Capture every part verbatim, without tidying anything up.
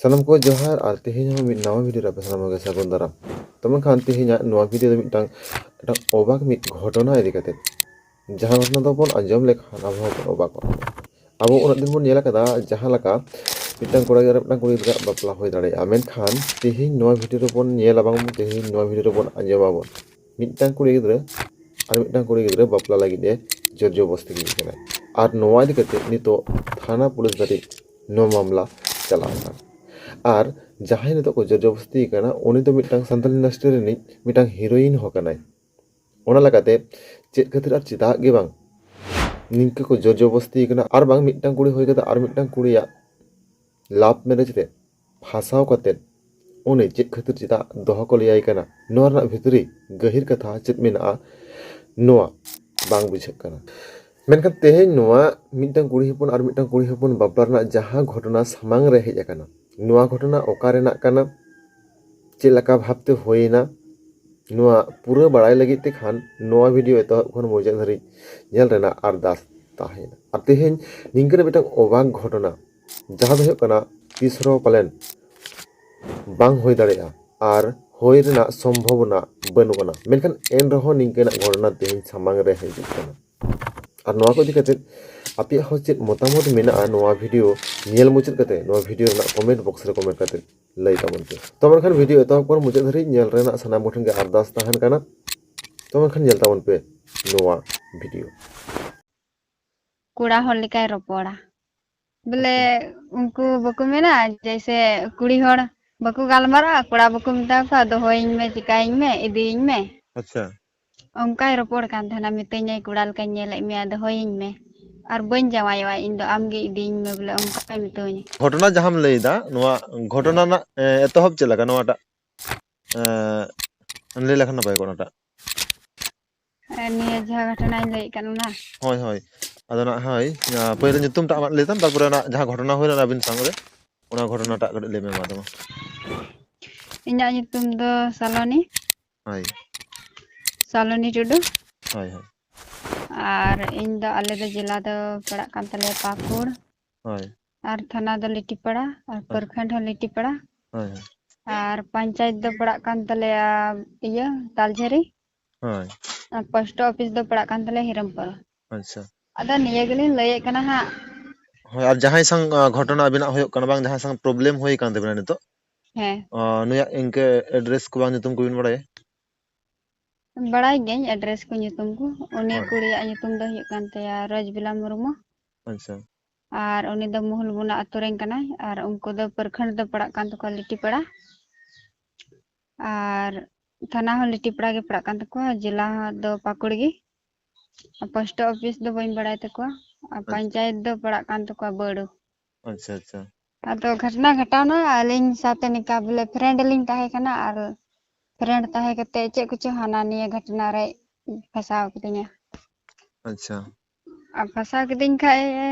ᱥᱟᱱᱟᱢ ᱠᱚ ᱡᱚᱦᱟᱨ, ᱟᱨ ᱛᱮᱦᱮᱧ ᱦᱚᱸ ᱢᱤᱫ ᱱᱟᱣᱟ ᱵᱷᱤᱰᱤᱭᱳ ᱨᱮ ᱟᱯᱮ ᱥᱟᱱᱟᱢ ᱠᱚᱜᱮ ᱥᱟᱹᱜᱩᱱ ᱫᱟᱨᱟᱢ᱾ ᱛᱚ ᱢᱮᱱᱠᱷᱟᱱ ᱛᱮᱦᱮᱧᱟᱜ ᱱᱚᱣᱟ ᱵᱷᱤᱰᱤᱭᱳ ᱫᱚ ᱢᱤᱫᱴᱟᱝ, ᱢᱤᱫᱴᱟᱝ ᱚᱵᱟᱠ ᱢᱤᱫ ᱜᱷᱚᱴᱚᱱᱟ ᱤᱫᱤ ᱠᱟᱛᱮ, ᱡᱟᱦᱟᱸ ᱜᱷᱚᱴᱚᱱᱟ ᱫᱚᱵᱚᱱ ᱟᱸᱡᱚᱢ ᱞᱮᱠᱷᱟᱱ ᱟᱵᱚ ᱦᱚᱸᱵᱚᱱ ᱚᱵᱟᱠᱚᱜᱼᱟ᱾ ᱟᱵᱚ ᱩᱱᱟᱹᱜ ᱫᱤᱱ ᱵᱚᱱ ᱧᱮᱞ ᱟᱠᱟᱫᱟ ᱡᱟᱦᱟᱸ ᱞᱮᱠᱟ ᱢᱤᱫᱴᱟᱝ ᱠᱚᱲᱟ ᱜᱤᱫᱽᱨᱟᱹ ᱢᱤᱫᱴᱟᱝ ᱠᱩᱲᱤ ᱜᱤᱫᱽᱨᱟᱹ ᱵᱟᱯᱞᱟ ᱦᱩᱭ ᱫᱟᱲᱮᱭᱟᱜᱼᱟ, ᱢᱮᱱᱠᱷᱟᱱ ᱛᱮᱦᱮᱧ ᱱᱚᱣᱟ ᱵᱷᱤᱰᱤᱭᱳ ᱨᱮᱵᱚᱱ ᱧᱮᱞᱟ ᱵᱟᱝ, ᱛᱮᱦᱮᱧ ᱱᱚᱣᱟ ᱵᱷᱤᱰᱤᱭᱳ ᱨᱮᱵᱚᱱ ᱟᱸᱡᱚᱢᱟᱵᱚᱱ ᱢᱤᱫᱴᱟᱝ ᱠᱩᱲᱤ ᱜᱤᱫᱽᱨᱟᱹ ᱟᱨ ᱢᱤᱫᱴᱟᱝ ᱠᱩᱲᱤ ᱜᱤᱫᱽᱨᱟᱹ ᱵᱟᱯᱞᱟ ᱞᱟᱹᱜᱤᱫ ᱮ ᱡᱳᱨ ᱡᱚᱵᱚᱥᱛᱤ ᱠᱮᱫᱮ ᱠᱟᱱᱟᱭ᱾ ᱟᱨ ᱱᱚᱣᱟ ᱤᱫᱤ ᱠᱟᱛᱮ ᱱᱤᱛᱚᱜ ᱛᱷᱟᱱᱟ ᱯᱩᱞᱤᱥ ᱫᱷᱟᱹᱨᱤᱡ ᱱᱚᱣᱟ ᱢᱟᱢᱞᱟ ᱪᱟᱞᱟᱣ ᱟᱠᱟᱱᱟ᱾ ᱟᱨ ᱡᱟᱦᱟᱸᱭ ᱱᱤᱛᱚᱜ ᱠᱚ ᱡᱳᱨ ᱡᱚᱵᱚᱥᱛᱤ ᱠᱟᱱᱟ, ᱩᱱᱤ ᱫᱚ ᱢᱤᱫᱴᱟᱝ ᱥᱟᱱᱛᱟᱲ ᱤᱱᱰᱟᱥᱴᱨᱤ ᱨᱤᱱᱤᱡ ᱢᱤᱫᱴᱟᱝ ᱦᱤᱨᱳᱭᱤᱱ ᱦᱚᱸ ᱠᱟᱱᱟᱭ᱾ ᱚᱱᱟ ᱞᱮᱠᱟᱛᱮ ᱪᱮᱫ ᱠᱷᱟᱹᱛᱤᱨ ᱟᱨ ᱪᱮᱫᱟᱜ ᱜᱮ ᱵᱟᱝ ᱱᱤᱝᱠᱟᱹ ᱠᱚ ᱡᱳᱨ ᱡᱚᱵᱚᱥᱛᱤ ᱠᱟᱱᱟ, ᱟᱨ ᱵᱟᱝ ᱢᱤᱫᱴᱟᱝ ᱠᱩᱲᱤ ᱦᱩᱭ ᱠᱟᱛᱮ ᱟᱨ ᱢᱤᱫᱴᱟᱝ ᱠᱩᱲᱤᱭᱟᱜ ᱞᱟᱵᱷ ᱢᱮᱨᱮᱡᱽ ᱨᱮ ᱯᱷᱟᱸᱥᱟᱣ ᱠᱟᱛᱮ ᱩᱱᱤ ᱪᱮᱫ ᱠᱷᱟᱹᱛᱤᱨ ᱪᱮᱫᱟᱜ ᱫᱚᱦᱚ ᱠᱚ ᱞᱟᱹᱭᱟᱭ ᱠᱟᱱᱟ, ᱱᱚᱣᱟ ᱨᱮᱱᱟᱜ ᱵᱷᱤᱛᱨᱤ ᱜᱟᱹᱦᱤᱨ ᱠᱟᱛᱷᱟ ᱪᱮᱫ ᱢᱮᱱᱟᱜᱼᱟ, ᱱᱚᱣᱟ ᱵᱟᱝ ᱵᱩᱡᱷᱟᱹᱜ ᱠᱟᱱᱟ᱾ ᱢᱮᱱᱠᱷᱟᱱ ᱛᱮᱦᱮᱧ ᱱᱚᱣᱟ ᱢᱤᱫᱴᱟᱝ ᱠᱩᱲᱤ ᱦᱚᱯᱚᱱ ᱟᱨ ᱢᱤᱫᱴᱟᱝ ᱠᱩᱲᱤ ᱦᱚᱯᱚᱱ ᱵᱟᱯᱞᱟ ᱨᱮᱱᱟᱜ ᱡᱟᱦᱟᱸ ᱜᱷᱚᱴᱚᱱᱟ ᱥᱟᱢᱟᱝ ᱨᱮ ᱦᱮᱡ ᱟᱠᱟᱱᱟ, ᱱᱚᱣᱟ ᱜᱷᱚᱴᱚᱱᱟ ᱚᱠᱟ ᱨᱮᱱᱟᱜ ᱠᱟᱱᱟ, ᱪᱮᱫ ᱞᱮᱠᱟ ᱵᱷᱟᱵᱽᱛᱮ ᱦᱩᱭᱮᱱᱟ, ᱱᱚᱣᱟ ᱯᱩᱨᱟᱹ ᱵᱟᱲᱟᱭ ᱞᱟᱹᱜᱤᱫ ᱛᱮ ᱠᱷᱟᱱ ᱱᱚᱣᱟ ᱵᱷᱤᱰᱤᱭᱳ ᱮᱛᱚᱦᱚᱵ ᱠᱷᱚᱱ ᱢᱩᱪᱟᱹᱫ ᱫᱷᱟᱹᱨᱤᱡ ᱧᱮᱞ ᱨᱮᱱᱟᱜ ᱟᱨᱫᱟᱥ ᱛᱟᱦᱮᱸᱭᱮᱱᱟ᱾ ᱟᱨ ᱛᱮᱦᱮᱧ ᱱᱤᱝᱠᱟᱹᱱᱟᱜ ᱢᱤᱫᱴᱟᱝ ᱚᱵᱟᱠ ᱜᱷᱚᱴᱚᱱᱟ, ᱡᱟᱦᱟᱸ ᱫᱚ ᱦᱩᱭᱩᱜ ᱠᱟᱱᱟ ᱛᱤᱥ ᱨᱮᱦᱚᱸ ᱯᱟᱞᱮᱱ ᱵᱟᱝ ᱦᱩᱭ ᱫᱟᱲᱮᱭᱟᱜᱼᱟ ᱟᱨ ᱦᱩᱭ ᱨᱮᱱᱟᱜ ᱥᱚᱢᱵᱷᱚᱵᱚᱱᱟ ᱵᱟᱹᱱᱩᱜ ᱟᱱᱟ, ᱢᱮᱱᱠᱷᱟᱱ ᱮᱱ ᱨᱮᱦᱚᱸ ᱱᱤᱝᱠᱟᱹᱱᱟᱜ ᱜᱷᱚᱴᱚᱱᱟ ᱛᱮᱦᱮᱧ ᱥᱟᱢᱟᱝ ᱨᱮ ᱦᱤᱡᱩᱜ ᱠᱟᱱᱟ᱾ ᱟᱨ ᱱᱚᱣᱟ ᱠᱚ ᱤᱫᱤ ᱠᱟᱛᱮ ᱟᱯᱮᱭᱟᱜ ᱦᱚᱸ ᱪᱮᱫ ᱢᱚᱛᱟᱢᱚᱛ ᱢᱮᱱᱟᱜᱼᱟ, ᱱᱚᱣᱟ ᱵᱷᱤᱰᱤᱭᱳ ᱧᱮᱞ ᱢᱩᱪᱟᱹᱫ ᱠᱟᱛᱮ ᱱᱚᱣᱟ ᱵᱷᱤᱰᱤᱭᱳ ᱨᱮᱱᱟᱜ ᱠᱚᱢᱮᱱᱴ ᱵᱚᱠᱥ ᱨᱮ ᱠᱚᱢᱮᱱᱴ ᱠᱟᱛᱮ ᱞᱟᱹᱭ ᱛᱟᱵᱚᱱ ᱯᱮ᱾ ᱛᱚ ᱢᱮᱱᱠᱷᱟᱱ ᱵᱷᱤᱰᱤᱭᱳ ᱮᱛᱚᱦᱚᱵ ᱠᱷᱚᱱ ᱢᱩᱪᱟᱹᱫ ᱫᱷᱟᱹᱨᱤᱡ ᱧᱮᱞ ᱨᱮᱱᱟᱜ ᱥᱟᱱᱟᱢ ᱠᱚᱴᱷᱮᱱ ᱜᱮ ᱟᱨᱫᱟᱥ ᱛᱟᱦᱮᱱ ᱠᱟᱱᱟ᱾ ᱛᱚ ᱢᱮᱱᱠᱷᱟᱱ ᱧᱮᱞ ᱛᱟᱵᱚᱱ ᱯᱮ ᱱᱚᱣᱟ ᱵᱷᱤᱰᱤᱭᱳ᱾ ᱠᱚᱲᱟ ᱦᱚᱲ ᱞᱮᱠᱟᱭ ᱨᱚᱯᱚᱲᱟ᱾ ᱵᱚᱞᱮ ᱩᱱᱠᱩ ᱵᱟᱠᱚ ᱢᱮᱱᱟ, ᱡᱮᱭᱥᱮ ᱠᱩᱲᱤ ᱦᱚᱲ ᱵᱟᱠᱚ ᱜᱟᱞᱢᱟᱨᱟᱜᱼᱟ, ᱠᱚᱲᱟ ᱵᱟᱠᱚ ᱢᱮᱛᱟ ᱠᱚᱣᱟ, "ᱫᱚᱦᱚᱭᱤᱧ ᱢᱮ, ᱪᱤᱠᱟᱭᱤᱧ ᱢᱮ, ᱤᱫᱤᱭᱤᱧ ᱢᱮ᱾" ᱟᱪᱪᱷᱟ᱾ ᱚᱱᱠᱟᱭ ᱨᱚᱯᱚᱲ ᱠᱟᱱ ᱛᱟᱦᱮᱱᱟ, ᱢᱤᱛᱟᱹᱧᱟᱭ, "ᱠᱚᱲᱟ ᱞᱮᱠᱟᱧ ᱧᱮᱞᱮᱫ ᱢᱮᱭᱟ, ᱫᱚᱦᱚᱭᱤᱧ ᱢᱮ, ᱟᱨ ᱵᱟᱹᱧ ᱡᱟᱶᱟᱭᱚᱜᱼᱟ ᱤᱧ ᱫᱚ, ᱟᱢᱜᱮ ᱤᱫᱤᱭᱤᱧ ᱢᱮ", ᱵᱚᱞᱮ ᱚᱱᱠᱟᱭ ᱢᱤᱛᱟᱹᱧᱟ᱾ ᱜᱷᱚᱴᱚᱱᱟ ᱡᱟᱦᱟᱸᱢ ᱞᱟᱹᱭᱫᱟ, ᱱᱚᱣᱟ ᱜᱷᱚᱴᱚᱱᱟ ᱨᱮᱱᱟᱜ ᱮ, ᱮᱛᱚᱦᱚᱵ ᱪᱮᱫ ᱞᱮᱠᱟ? ᱱᱚᱣᱟᱴᱟᱜ ᱮ, ᱞᱟᱹᱭ ᱞᱮᱠᱷᱟᱱ ᱱᱟᱯᱟᱭ ᱠᱚᱜᱼᱟ, ᱚᱱᱟᱴᱟᱜ᱾ ᱟᱨ ᱱᱤᱭᱟᱹ ᱡᱟᱦᱟᱸ ᱜᱷᱚᱴᱚᱱᱟᱧ ᱞᱟᱹᱭᱮᱫ ᱠᱟᱱ, ᱚᱱᱟ? ᱦᱳᱭ, ᱦᱳᱭ᱾ ᱟᱫᱚ ᱱᱟᱜ, ᱦᱳᱭ, ᱟ, ᱯᱳᱭᱞᱳ ᱧᱩᱛᱩᱢ ᱴᱟᱜ ᱟᱢᱟᱜ ᱞᱟᱹᱭ ᱛᱟᱢ, ᱛᱟᱨᱯᱚᱨᱮ ᱚᱱᱟ ᱡᱟᱦᱟᱸ ᱜᱷᱚᱴᱚᱱᱟ ᱦᱩᱭᱱᱟ ᱚᱱᱟ ᱟᱹᱵᱤᱱ ᱥᱟᱢᱟᱝ ᱨᱮ, ᱚᱱᱟ ᱜᱷᱚᱴᱚᱱᱟ ᱴᱟᱜ ᱠᱟᱹᱴᱤᱡ ᱞᱟᱹᱭ ᱢᱮ ᱢᱟ, ᱟᱫᱚ ᱢᱟ᱾ ᱤᱧᱟᱹᱜ ᱧᱩᱛᱩᱢ ᱫᱚ ᱥᱟᱞᱚᱱᱤ, ᱦᱳᱭ᱾ ᱥᱟᱞᱚᱱᱤ ᱴᱩᱰᱩ᱾ ᱦᱳᱭ, ᱦᱳᱭ᱾ ᱟᱨ ᱤᱧ ᱫᱚ, ᱟᱞᱮ ᱫᱚ ᱡᱮᱞᱟ ᱫᱚ ᱯᱟᱲᱟᱜ ᱠᱟᱱ ᱛᱟᱞᱮᱭᱟ ᱯᱟᱹᱠᱩᱲ᱾ ᱦᱳᱭ᱾ ᱟᱨ ᱛᱷᱟᱱᱟ ᱫᱚ ᱞᱤᱴᱤᱯᱟᱲᱟ, ᱟᱨ ᱯᱨᱚᱠᱷᱚᱸᱰ ᱦᱚᱸ ᱞᱤᱴᱤᱯᱟᱲᱟ᱾ ᱦᱳᱭ, ᱦᱳᱭ᱾ ᱟᱨ ᱯᱚᱧᱪᱟᱭᱮᱛ ᱫᱚ ᱯᱟᱲᱟᱜ ᱠᱟᱱ ᱛᱟᱞᱮᱭᱟ ᱤᱭᱟᱹ ᱛᱟᱞᱡᱷᱟᱹᱨᱤ᱾ ᱦᱳᱭ᱾ ᱟᱨ ᱯᱳᱥᱴ ᱚᱯᱷᱤᱥ ᱫᱚ ᱯᱟᱲᱟᱜ ᱠᱟᱱ ᱛᱟᱞᱮᱭᱟ ᱦᱤᱨᱚᱢᱯᱩᱨ᱾ ᱟᱪᱪᱷᱟ᱾ ᱟᱫᱚ ᱱᱤᱭᱟᱹ ᱜᱮᱞᱤᱧ ᱞᱟᱹᱭᱮᱫ ᱠᱟᱱᱟ ᱦᱟᱸᱜ᱾ ᱦᱳᱭ, ᱟᱨ ᱡᱟᱦᱟᱸᱭ ᱥᱟᱝ, ᱟ, ᱜᱷᱚᱴᱚᱱᱟ ᱟᱵᱤᱱᱟᱜ ᱦᱩᱭᱩᱜ ᱠᱟᱱᱟ, ᱵᱟᱝ ᱡᱟᱦᱟᱸᱭ ᱥᱟᱝ ᱯᱨᱚᱵᱞᱮᱢ ᱦᱩᱭ ᱠᱟᱱ ᱛᱟᱵᱤᱱᱟ ᱱᱤᱛᱚᱜ, ᱦᱮᱸ᱾ ᱟ, ᱱᱩᱭᱟᱜ ᱤᱱᱠᱟᱹ ᱮᱰᱨᱮᱥ ᱠᱚ ᱵᱟᱝ ᱧᱩᱛᱩᱢ ᱠᱚᱵᱤᱱ ᱵᱟᱲᱟᱭᱟ? ᱵᱟᱲᱟᱭ ᱜᱤᱭᱟᱹᱧ ᱮᱰᱨᱮᱥ ᱠᱚ ᱧᱩᱛᱩᱢ ᱠᱚ᱾ ᱩᱱᱤ ᱦᱳᱭ᱾ ᱠᱩᱲᱤᱭᱟᱜ ᱧᱩᱛᱩᱢ ᱫᱚ ᱦᱩᱭᱩᱜ ᱠᱟᱱ ᱛᱟᱭᱟ ᱨᱚᱡᱽᱵᱤᱞᱟ ᱢᱩᱨᱢᱩ᱾ ᱟᱪᱪᱷᱟ᱾ ᱟᱨ ᱩᱱᱤ ᱫᱚ ᱢᱩᱦᱩᱞᱵᱚᱱᱟ ᱟᱛᱳ ᱨᱮᱱ ᱠᱟᱱᱟᱭ, ᱟᱨ ᱩᱱᱠᱩ ᱫᱚ ᱯᱨᱚᱠᱷᱚᱸᱰ ᱫᱚ ᱯᱟᱲᱟᱜ ᱠᱟᱱ ᱛᱟᱠᱚᱣᱟ ᱞᱤᱴᱤᱯᱟᱲᱟ, ᱟᱨ ᱛᱷᱟᱱᱟ ᱦᱚᱸ ᱞᱤᱴᱤᱯᱟᱲᱟ ᱜᱮ ᱯᱟᱲᱟᱜ ᱠᱟᱱ ᱛᱟᱠᱚᱣᱟ, ᱡᱮᱞᱟ ᱫᱚ ᱯᱟᱹᱠᱩᱲ ᱜᱮ, ᱟᱨ ᱯᱳᱥᱴ ᱚᱯᱷᱤᱥ ᱫᱚ ᱵᱟᱹᱧ ᱵᱟᱲᱟᱭ ᱛᱟᱠᱚᱣᱟ, ᱟᱨ ᱟᱪᱪᱷᱟ᱾ ᱯᱚᱧᱪᱟᱭᱮᱛ ᱫᱚ ᱯᱟᱲᱟᱜ ᱠᱟᱱ ᱛᱟᱠᱚᱣᱟ ᱵᱟᱹᱲᱩ᱾ ᱟᱪᱪᱷᱟ, ᱟᱪᱪᱷᱟ᱾ ᱟᱫᱚ ᱜᱷᱚᱴᱱᱟ ᱜᱷᱚᱴᱟᱣᱱᱟ ᱟᱹᱞᱤᱧ ᱥᱟᱶᱛᱮ ᱱᱤᱝᱠᱟ ᱵᱚᱞᱮ ᱯᱷᱨᱮᱱᱰ ᱞᱤᱧ ᱛᱟᱦᱮᱸ ᱠᱟᱱᱟ, ᱟᱨ ᱯᱷᱨᱮᱱᱰ ᱛᱟᱦᱮᱸ ᱠᱟᱛᱮ ᱪᱮᱫ ᱠᱚᱪᱚ ᱦᱟᱱᱟ ᱱᱤᱭᱟᱹ ᱜᱷᱚᱴᱱᱟ ᱨᱮ ᱯᱷᱟᱸᱥᱟᱣ ᱠᱤᱫᱤᱧᱟ᱾ ᱟᱪᱪᱷᱟ᱾ ᱟᱨ ᱯᱷᱟᱸᱥᱟᱣ ᱠᱤᱫᱤᱧ ᱠᱷᱟᱡ ᱮ,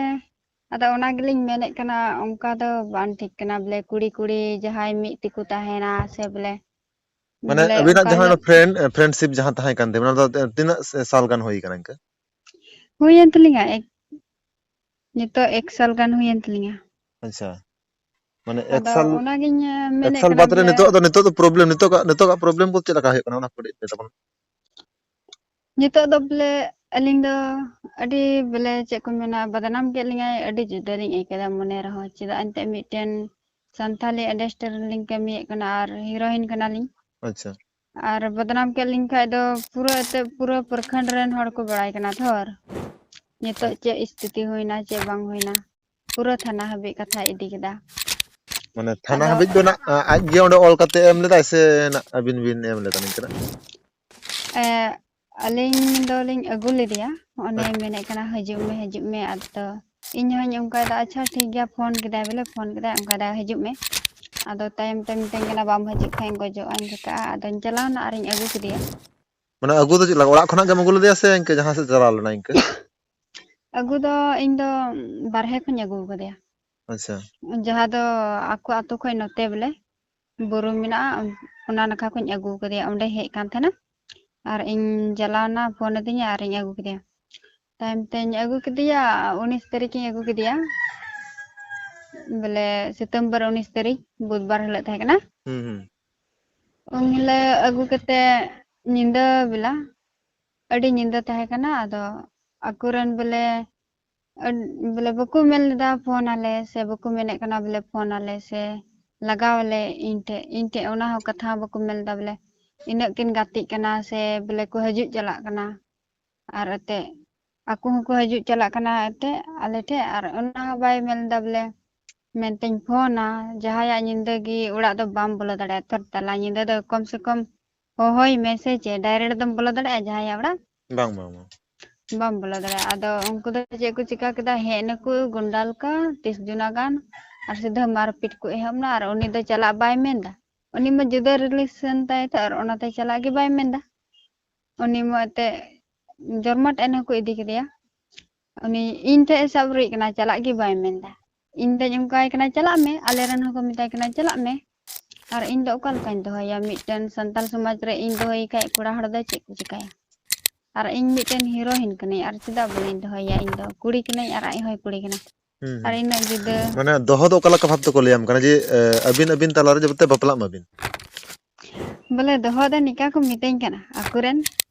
ᱟᱫᱚ ᱚᱱᱟ ᱜᱮᱞᱤᱧ ᱢᱮᱱᱮᱫ ᱠᱟᱱᱟ, ᱚᱱᱠᱟ ᱫᱚ ᱵᱟᱝ ᱴᱷᱤᱠ ᱠᱟᱱᱟ ᱵᱚᱞᱮ ᱠᱩᱲᱤ ᱠᱩᱲᱤ ᱡᱟᱦᱟᱸᱭ ᱢᱤᱫ ᱛᱮᱠᱚ ᱛᱟᱦᱮᱱᱟ ᱥᱮ ᱵᱚᱞᱮ, ᱢᱟᱱᱮ ᱵᱚᱞᱮ ᱟᱹᱵᱤᱱᱟᱜ ᱚᱱᱠᱟ ᱡᱟᱦᱟᱸ ᱦᱤᱞᱳᱜ ᱯᱷᱨᱮᱱᱰ, ᱯᱷᱨᱮᱱᱰᱥᱤᱯ ᱡᱟᱦᱟᱸ ᱛᱟᱦᱮᱸ ᱠᱟᱱ ᱛᱟᱵᱤᱱᱟ, ᱚᱱᱟ ᱫᱚ ᱛᱤᱱᱟᱹᱜ ᱥᱟᱞ ᱜᱟᱱ ᱦᱩᱭ ᱠᱟᱱᱟ ᱤᱱᱠᱟᱹ? ᱦᱩᱭᱮᱱ ᱛᱟᱹᱞᱤᱧᱟ, ᱮᱠ-, ᱱᱤᱛᱚᱜ ᱮᱠ ᱥᱟᱞ ᱜᱟᱱ ᱦᱩᱭᱮᱱ ᱛᱟᱹᱞᱤᱧᱟ᱾ ᱟᱪᱪᱷᱟ, ᱢᱟᱱᱮ ᱮᱠ ᱟᱫᱚ ᱥᱟᱞ, ᱚᱱᱟᱜᱤᱧ ᱮᱠ ᱢᱮᱱᱮᱫ ᱥᱟᱞ ᱠᱟᱱᱟ ᱵᱟᱫ ᱨᱮ ᱵᱚᱞᱮ ᱱᱤᱛᱚᱜ ᱫᱚ, ᱱᱤᱛᱚᱜ ᱫᱚ ᱯᱨᱚᱵᱞᱮᱢ, ᱱᱤᱛᱚᱜᱟᱜ, ᱱᱤᱛᱚᱜᱟᱜ ᱯᱨᱚᱵᱞᱮᱢ ᱵᱚᱞᱛᱮ ᱪᱮᱫ ᱞᱮᱠᱟ ᱦᱩᱭᱩᱜ ᱠᱟᱱᱟ, ᱚᱱᱟ ᱠᱚ ᱠᱟᱹᱴᱤᱡ ᱞᱟᱹᱭ ᱛᱟᱵᱚᱱ ᱢᱮ᱾ ᱱᱤᱛᱚᱜ ᱫᱚ ᱵᱚᱞᱮ ᱟᱹᱞᱤᱧ ᱫᱚ ᱟᱹᱰᱤ ᱵᱚᱞᱮ ᱪᱮᱫ ᱠᱚ ᱢᱮᱱᱟ, ᱵᱟᱫᱱᱟᱢ ᱠᱮᱫ ᱞᱤᱧᱟᱭ, ᱟᱹᱰᱤ ᱡᱩᱫᱟᱹ ᱞᱤᱧ ᱟᱹᱭᱠᱟᱹᱣᱫᱟ ᱢᱚᱱᱮ ᱨᱮᱦᱚᱸ, ᱪᱮᱫᱟᱜ ᱮᱱᱛᱮᱫ ᱢᱤᱫᱴᱮᱱ ᱥᱟᱱᱛᱷᱟᱞᱤ ᱤᱱᱰᱟᱥᱴᱨᱤ ᱨᱮᱞᱤᱧ ᱠᱟᱹᱢᱤᱭᱮᱫ ᱠᱟᱱᱟ ᱟᱨ ᱦᱤᱨᱳᱭᱤᱱ ᱠᱟᱱᱟᱞᱤᱧ᱾ ᱟᱪᱪᱷᱟ᱾ ᱟᱨ ᱵᱚᱫᱱᱟᱢ ᱠᱮᱫ ᱞᱤᱧ ᱠᱷᱟᱡ ᱫᱚ ᱯᱩᱨᱟᱹ ᱮᱱᱛᱮᱫ ᱯᱩᱨᱟᱹ ᱯᱨᱚᱠᱷᱚᱸᱰ ᱨᱮᱱ ᱦᱚᱲ ᱠᱚ ᱵᱟᱲᱟᱭ ᱠᱟᱱᱟ ᱛᱷᱚᱨ, ᱱᱤᱛᱚᱜ ᱟᱪᱪᱷᱟ᱾ ᱪᱮᱫ ᱥᱛᱷᱤᱛᱤ ᱦᱩᱭᱱᱟ, ᱪᱮᱫ ᱵᱟᱝ ᱦᱩᱭᱱᱟ, ᱯᱩᱨᱟᱹ ᱛᱷᱟᱱᱟ ᱦᱟᱹᱵᱤᱡ ᱠᱟᱛᱷᱟᱭ ᱤᱫᱤ ᱠᱮᱫᱟ᱾ ᱢᱟᱱᱮ ᱛᱷᱟᱱᱟ ᱟᱫᱚ ᱦᱟᱹᱵᱤᱡ ᱫᱚ ᱱᱟᱜ, ᱟ-, ᱟᱡ ᱜᱮ ᱚᱸᱰᱮ ᱚᱞ ᱠᱟᱛᱮ ᱮᱢ ᱞᱮᱫᱟᱭ ᱥᱮ ᱱᱟᱜ ᱟᱹᱵᱤᱱ ᱵᱤᱱ ᱮᱢ ᱞᱮᱫᱟ ᱱᱤᱝᱠᱟᱹᱱᱟᱜ? ᱮ, ᱟᱹᱞᱤᱧ ᱫᱚᱞᱤᱧ ᱟᱹᱜᱩ ᱞᱮᱫᱮᱭᱟ, ᱚᱱᱮ ᱟᱪᱪᱷᱟ᱾ ᱢᱮᱱᱮᱫ ᱠᱟᱱᱟ, "ᱦᱤᱡᱩᱜ ᱢᱮ, ᱦᱤᱡᱩᱜ ᱢᱮ", ᱟᱫᱚ ᱤᱧ ᱦᱚᱸᱧ ᱚᱱᱠᱟᱭᱮᱫᱟ, "ᱟᱪᱪᱷᱟ, ᱴᱷᱤᱠ ᱜᱮᱭᱟ", ᱯᱷᱳᱱ ᱠᱮᱫᱟᱭ ᱵᱚᱞᱮ, ᱯᱷᱳᱱ ᱠᱮᱫᱟᱭ, ᱚᱱᱠᱟᱭᱮᱫᱟ, "ᱦᱤᱡᱩᱜ ᱢᱮ", ᱟᱫᱚ ᱛᱟᱭᱚᱢ ᱛᱮ ᱢᱤᱛᱟᱹᱧ ᱠᱟᱱᱟ, "ᱵᱟᱢ ᱦᱤᱡᱩᱜ ᱠᱷᱟᱱ ᱜᱚᱡᱚᱜ ᱟᱹᱧ", ᱚᱱᱠᱟᱭᱮᱫᱟ᱾ ᱟᱫᱚᱧ ᱪᱟᱞᱟᱣᱱᱟ ᱟᱨᱤᱧ ᱟᱹᱜᱩ ᱠᱮᱫᱮᱭᱟ᱾ ᱢᱟᱱᱮ ᱟᱹᱜᱩ ᱫᱚ ᱪᱮᱫ ᱞᱮᱠᱟ, ᱚᱲᱟᱜ ᱠᱷᱚᱱᱟᱜ ᱜᱮᱢ ᱟᱹᱜᱩ ᱞᱮᱫᱮᱭᱟ ᱥᱮ ᱤᱱᱠᱟᱹ ᱡᱟᱦᱟᱸ ᱥᱮᱫ ᱪᱟᱞᱟᱣ ᱞᱮᱱᱟ ᱤᱱᱠᱟᱹ? ᱟᱹᱜᱩ ᱫᱚ ᱤᱧ ᱫᱚ ᱵᱟᱨᱦᱮ ᱠᱷᱚᱱᱤᱧ ᱟᱹᱜᱩ ᱟᱠᱟᱫᱮᱭᱟ᱾ ᱟᱪᱪᱷᱟ᱾ ᱡᱟᱦᱟᱸ ᱫᱚ ᱟᱠᱚ ᱟᱛᱳ ᱠᱷᱚᱱ ᱱᱚᱛᱮ ᱵᱚᱞᱮ ᱵᱩᱨᱩ ᱢᱮᱱᱟᱜᱼᱟ, ᱚᱱᱟ ᱱᱟᱠᱷᱟ ᱠᱷᱚᱱᱤᱧ ᱟᱹᱜᱩ ᱟᱠᱟᱫᱮᱭᱟ᱾ ᱚᱸᱰᱮ ᱦᱮᱡ ᱠᱟᱱ ᱛᱟᱦᱮᱱᱟ ᱟᱨ ᱤᱧ ᱪᱟᱞᱟᱣᱱᱟ, ᱯᱷᱳᱱ ᱟᱹᱫᱤᱧᱟ ᱟᱨᱤᱧ ᱟᱹᱜᱩ ᱠᱮᱫᱮᱭᱟ᱾ ᱛᱟᱭᱚᱢ ᱛᱮᱧ ᱟᱹᱜᱩ ᱠᱮᱫᱮᱭᱟ, ᱩᱱᱤᱥ ᱛᱟᱹᱨᱤᱠᱷ ᱤᱧ ᱟᱹᱜᱩ ᱠᱮᱫᱮᱭᱟ᱾ ᱵᱚᱞᱮ ᱥᱤᱛᱟᱹᱢᱵᱚᱨ ᱩᱱᱤᱥ ᱛᱟᱹᱨᱤᱠᱷ ᱵᱩᱫᱷᱵᱟᱨ ᱦᱤᱞᱳᱜ ᱛᱟᱦᱮᱸ ᱠᱟᱱᱟ᱾ ᱦᱩᱸ, ᱦᱩᱸ᱾ ᱩᱱ ᱦᱤᱞᱳᱜ ᱟᱹᱜᱩ ᱠᱟᱛᱮ ᱧᱤᱫᱟᱹ ᱵᱮᱞᱟ, ᱟᱹᱰᱤ ᱧᱤᱫᱟᱹ ᱛᱟᱦᱮᱸ ᱠᱟᱱᱟ᱾ ᱟᱫᱚ ᱟᱠᱚᱨᱮᱱ ᱵᱚᱞᱮ, ᱟᱹᱰ-, ᱵᱚᱞᱮ ᱵᱟᱠᱚ ᱢᱮᱱ ᱞᱮᱫᱟ ᱯᱷᱳᱱ ᱟᱞᱮ, ᱥᱮ ᱵᱟᱠᱚ ᱢᱮᱱᱮᱫ ᱠᱟᱱᱟ ᱵᱚᱞᱮ ᱯᱷᱳᱱ ᱟᱞᱮ ᱥᱮ ᱞᱟᱜᱟᱣ ᱟᱞᱮ ᱤᱧ ᱴᱷᱮᱡ, ᱤᱧ ᱴᱷᱮᱡ ᱚᱱᱟ ᱦᱚᱸ ᱠᱟᱛᱷᱟ ᱦᱚᱸ ᱵᱟᱠᱚ ᱢᱮᱱ ᱞᱮᱫᱟ ᱵᱚᱞᱮ ᱤᱱᱟᱹᱜ ᱠᱤᱱ ᱜᱟᱛᱮᱜ ᱠᱟᱱᱟ ᱥᱮ ᱵᱚᱞᱮ ᱠᱚ ᱦᱤᱡᱩᱜ ᱪᱟᱞᱟᱜ ᱠᱟᱱᱟ᱾ ᱟᱨ ᱮᱱᱛᱮᱫ ᱟᱠᱚ ᱦᱚᱸᱠᱚ ᱦᱤᱡᱩᱜ ᱪᱟᱞᱟᱜ ᱠᱟᱱᱟ ᱮᱱᱛᱮᱫ ᱟᱞᱮ ᱴᱷᱮᱡ, ᱟᱨ ᱚᱱᱟ ᱦᱚᱸ ᱵᱟᱭ ᱢᱮᱱ ᱞᱮᱫᱟ ᱵᱚᱞᱮ ᱢᱮᱱᱛᱮᱧ ᱯᱷᱳᱱᱟ᱾ ᱡᱟᱦᱟᱸᱭᱟᱜ ᱧᱤᱫᱟᱹ ᱜᱮ ᱚᱲᱟᱜ ᱫᱚ ᱵᱟᱢ ᱵᱚᱞᱚ ᱫᱟᱲᱮᱭᱟᱜᱼᱟ, ᱛᱚᱨ ᱛᱟᱞᱟ ᱧᱤᱫᱟᱹ ᱫᱚ ᱠᱚᱢ ᱥᱮ ᱠᱚᱢ ᱦᱚᱦᱚᱭ ᱢᱮ ᱥᱮ ᱪᱮᱫ, direct ᱫᱚᱢ ᱵᱚᱞᱚ ᱫᱟᱲᱮᱭᱟᱜᱼᱟ ᱡᱟᱦᱟᱸᱭᱟᱜ ᱚᱲᱟᱜ? ᱵᱟᱝ, ᱵᱟᱝ, ᱵᱟᱝ᱾ ᱵᱟᱢ ᱵᱚᱞᱚ ᱫᱟᱲᱮᱭᱟᱜᱼᱟ᱾ ᱟᱫᱚ ᱩᱱᱠᱩ ᱫᱚ ᱪᱮᱫ ᱠᱚ ᱪᱤᱠᱟ ᱠᱮᱫᱟ, ᱦᱮᱡ ᱱᱟᱠᱚ ᱜᱩᱱᱰᱟ ᱞᱮᱠᱟ ᱛᱤᱥ ᱡᱚᱱᱟ ᱜᱟᱱ, ᱟᱨ ᱥᱤᱫᱷᱟᱹ ᱢᱟᱨᱯᱤᱴ ᱠᱚ ᱮᱦᱚᱵ ᱮᱱᱟ᱾ ᱟᱨ ᱩᱱᱤ ᱫᱚ ᱪᱟᱞᱟᱜ ᱵᱟᱭ ᱢᱮᱱᱫᱟ, ᱩᱱᱤ ᱢᱟ ᱡᱩᱫᱟᱹ relation ᱛᱟᱭ ᱛᱚ, ᱟᱨ ᱚᱱᱟᱛᱮ ᱪᱟᱞᱟᱜ ᱜᱮ ᱵᱟᱭ ᱢᱮᱱᱫᱟ᱾ ᱩᱱᱤ ᱢᱟ ᱮᱱᱛᱮᱫ ᱡᱚᱨᱢᱟᱴ ᱮᱱ ᱦᱚᱸᱠᱚ ᱤᱫᱤ ᱠᱮᱫᱮᱭᱟ᱾ ᱩᱱᱤ ᱤᱧ ᱴᱷᱮᱡ ᱮ ᱥᱟᱵ ᱨᱩᱡ ᱠᱟᱱᱟ, ᱪᱟᱞᱟᱜ ᱜᱮ ᱵᱟᱭ ᱢᱮᱱᱫᱟ᱾ ᱤᱧ ᱫᱚᱧ ᱚᱱᱠᱟᱭ ᱠᱟᱱᱟ, "ᱪᱟᱞᱟᱜ ᱢᱮ", ᱟᱞᱮ ᱨᱮᱱ ᱦᱚᱸᱠᱚ ᱢᱮᱛᱟᱭ ᱠᱟᱱᱟ, "ᱪᱟᱞᱟᱜ ᱢᱮ", ᱟᱨ ᱤᱧ ᱫᱚ ᱚᱠᱟ ᱞᱮᱠᱟᱧ ᱫᱚᱦᱚᱭᱟ? ᱢᱤᱫᱴᱮᱱ ᱥᱟᱱᱛᱟᱲ ᱥᱚᱢᱟᱡᱽ ᱨᱮ ᱤᱧ ᱫᱚᱦᱚᱭᱮ ᱠᱷᱟᱡ ᱠᱚᱲᱟ ᱦᱚᱲ ᱫᱚ ᱪᱮᱫ ᱠᱚ ᱪᱤᱠᱟᱹᱭᱟ? ᱟᱨ ᱤᱧ ᱢᱤᱫᱴᱮᱱ heroine ᱠᱟᱹᱱᱟᱹᱧ, ᱟᱨ ᱪᱮᱫᱟᱜ ᱵᱟᱹᱧ ᱫᱚᱦᱚᱭᱟ? ᱤᱧ ᱫᱚ ᱠᱩᱲᱤ ᱠᱟᱹᱱᱟᱹᱧ ᱟᱨ ᱟᱡ ᱦᱚᱸᱭ ᱠᱩᱲᱤ ᱠᱟᱱᱟ᱾ ᱦᱩᱸ, ᱟᱨ ᱦᱩᱸ᱾ ᱤᱱᱟᱹᱜ ᱡᱩᱫᱟᱹ ᱢᱟᱱᱮ ᱫᱚᱦᱚ ᱫᱚ ᱚᱠᱟ ᱞᱮᱠᱟ ᱵᱷᱟᱵ ᱛᱮᱠᱚ ᱞᱟᱹᱭᱟᱢ ᱠᱟᱱᱟ ᱡᱮ, ᱮ, ᱟᱹᱵᱤᱱ ᱟᱹᱵᱤᱱ ᱛᱟᱞᱟᱨᱮ ᱡᱟᱛᱮ ᱵᱟᱯᱞᱟᱜ ᱢᱟᱵᱤᱱ? ᱵᱚᱞᱮ ᱫᱚᱦᱚ ᱫᱚ ᱱᱤᱝᱠᱟ ᱠᱚ ᱢᱤᱛᱟᱹᱧ ᱠᱟᱱᱟ ᱟᱠᱚᱨᱮᱱ,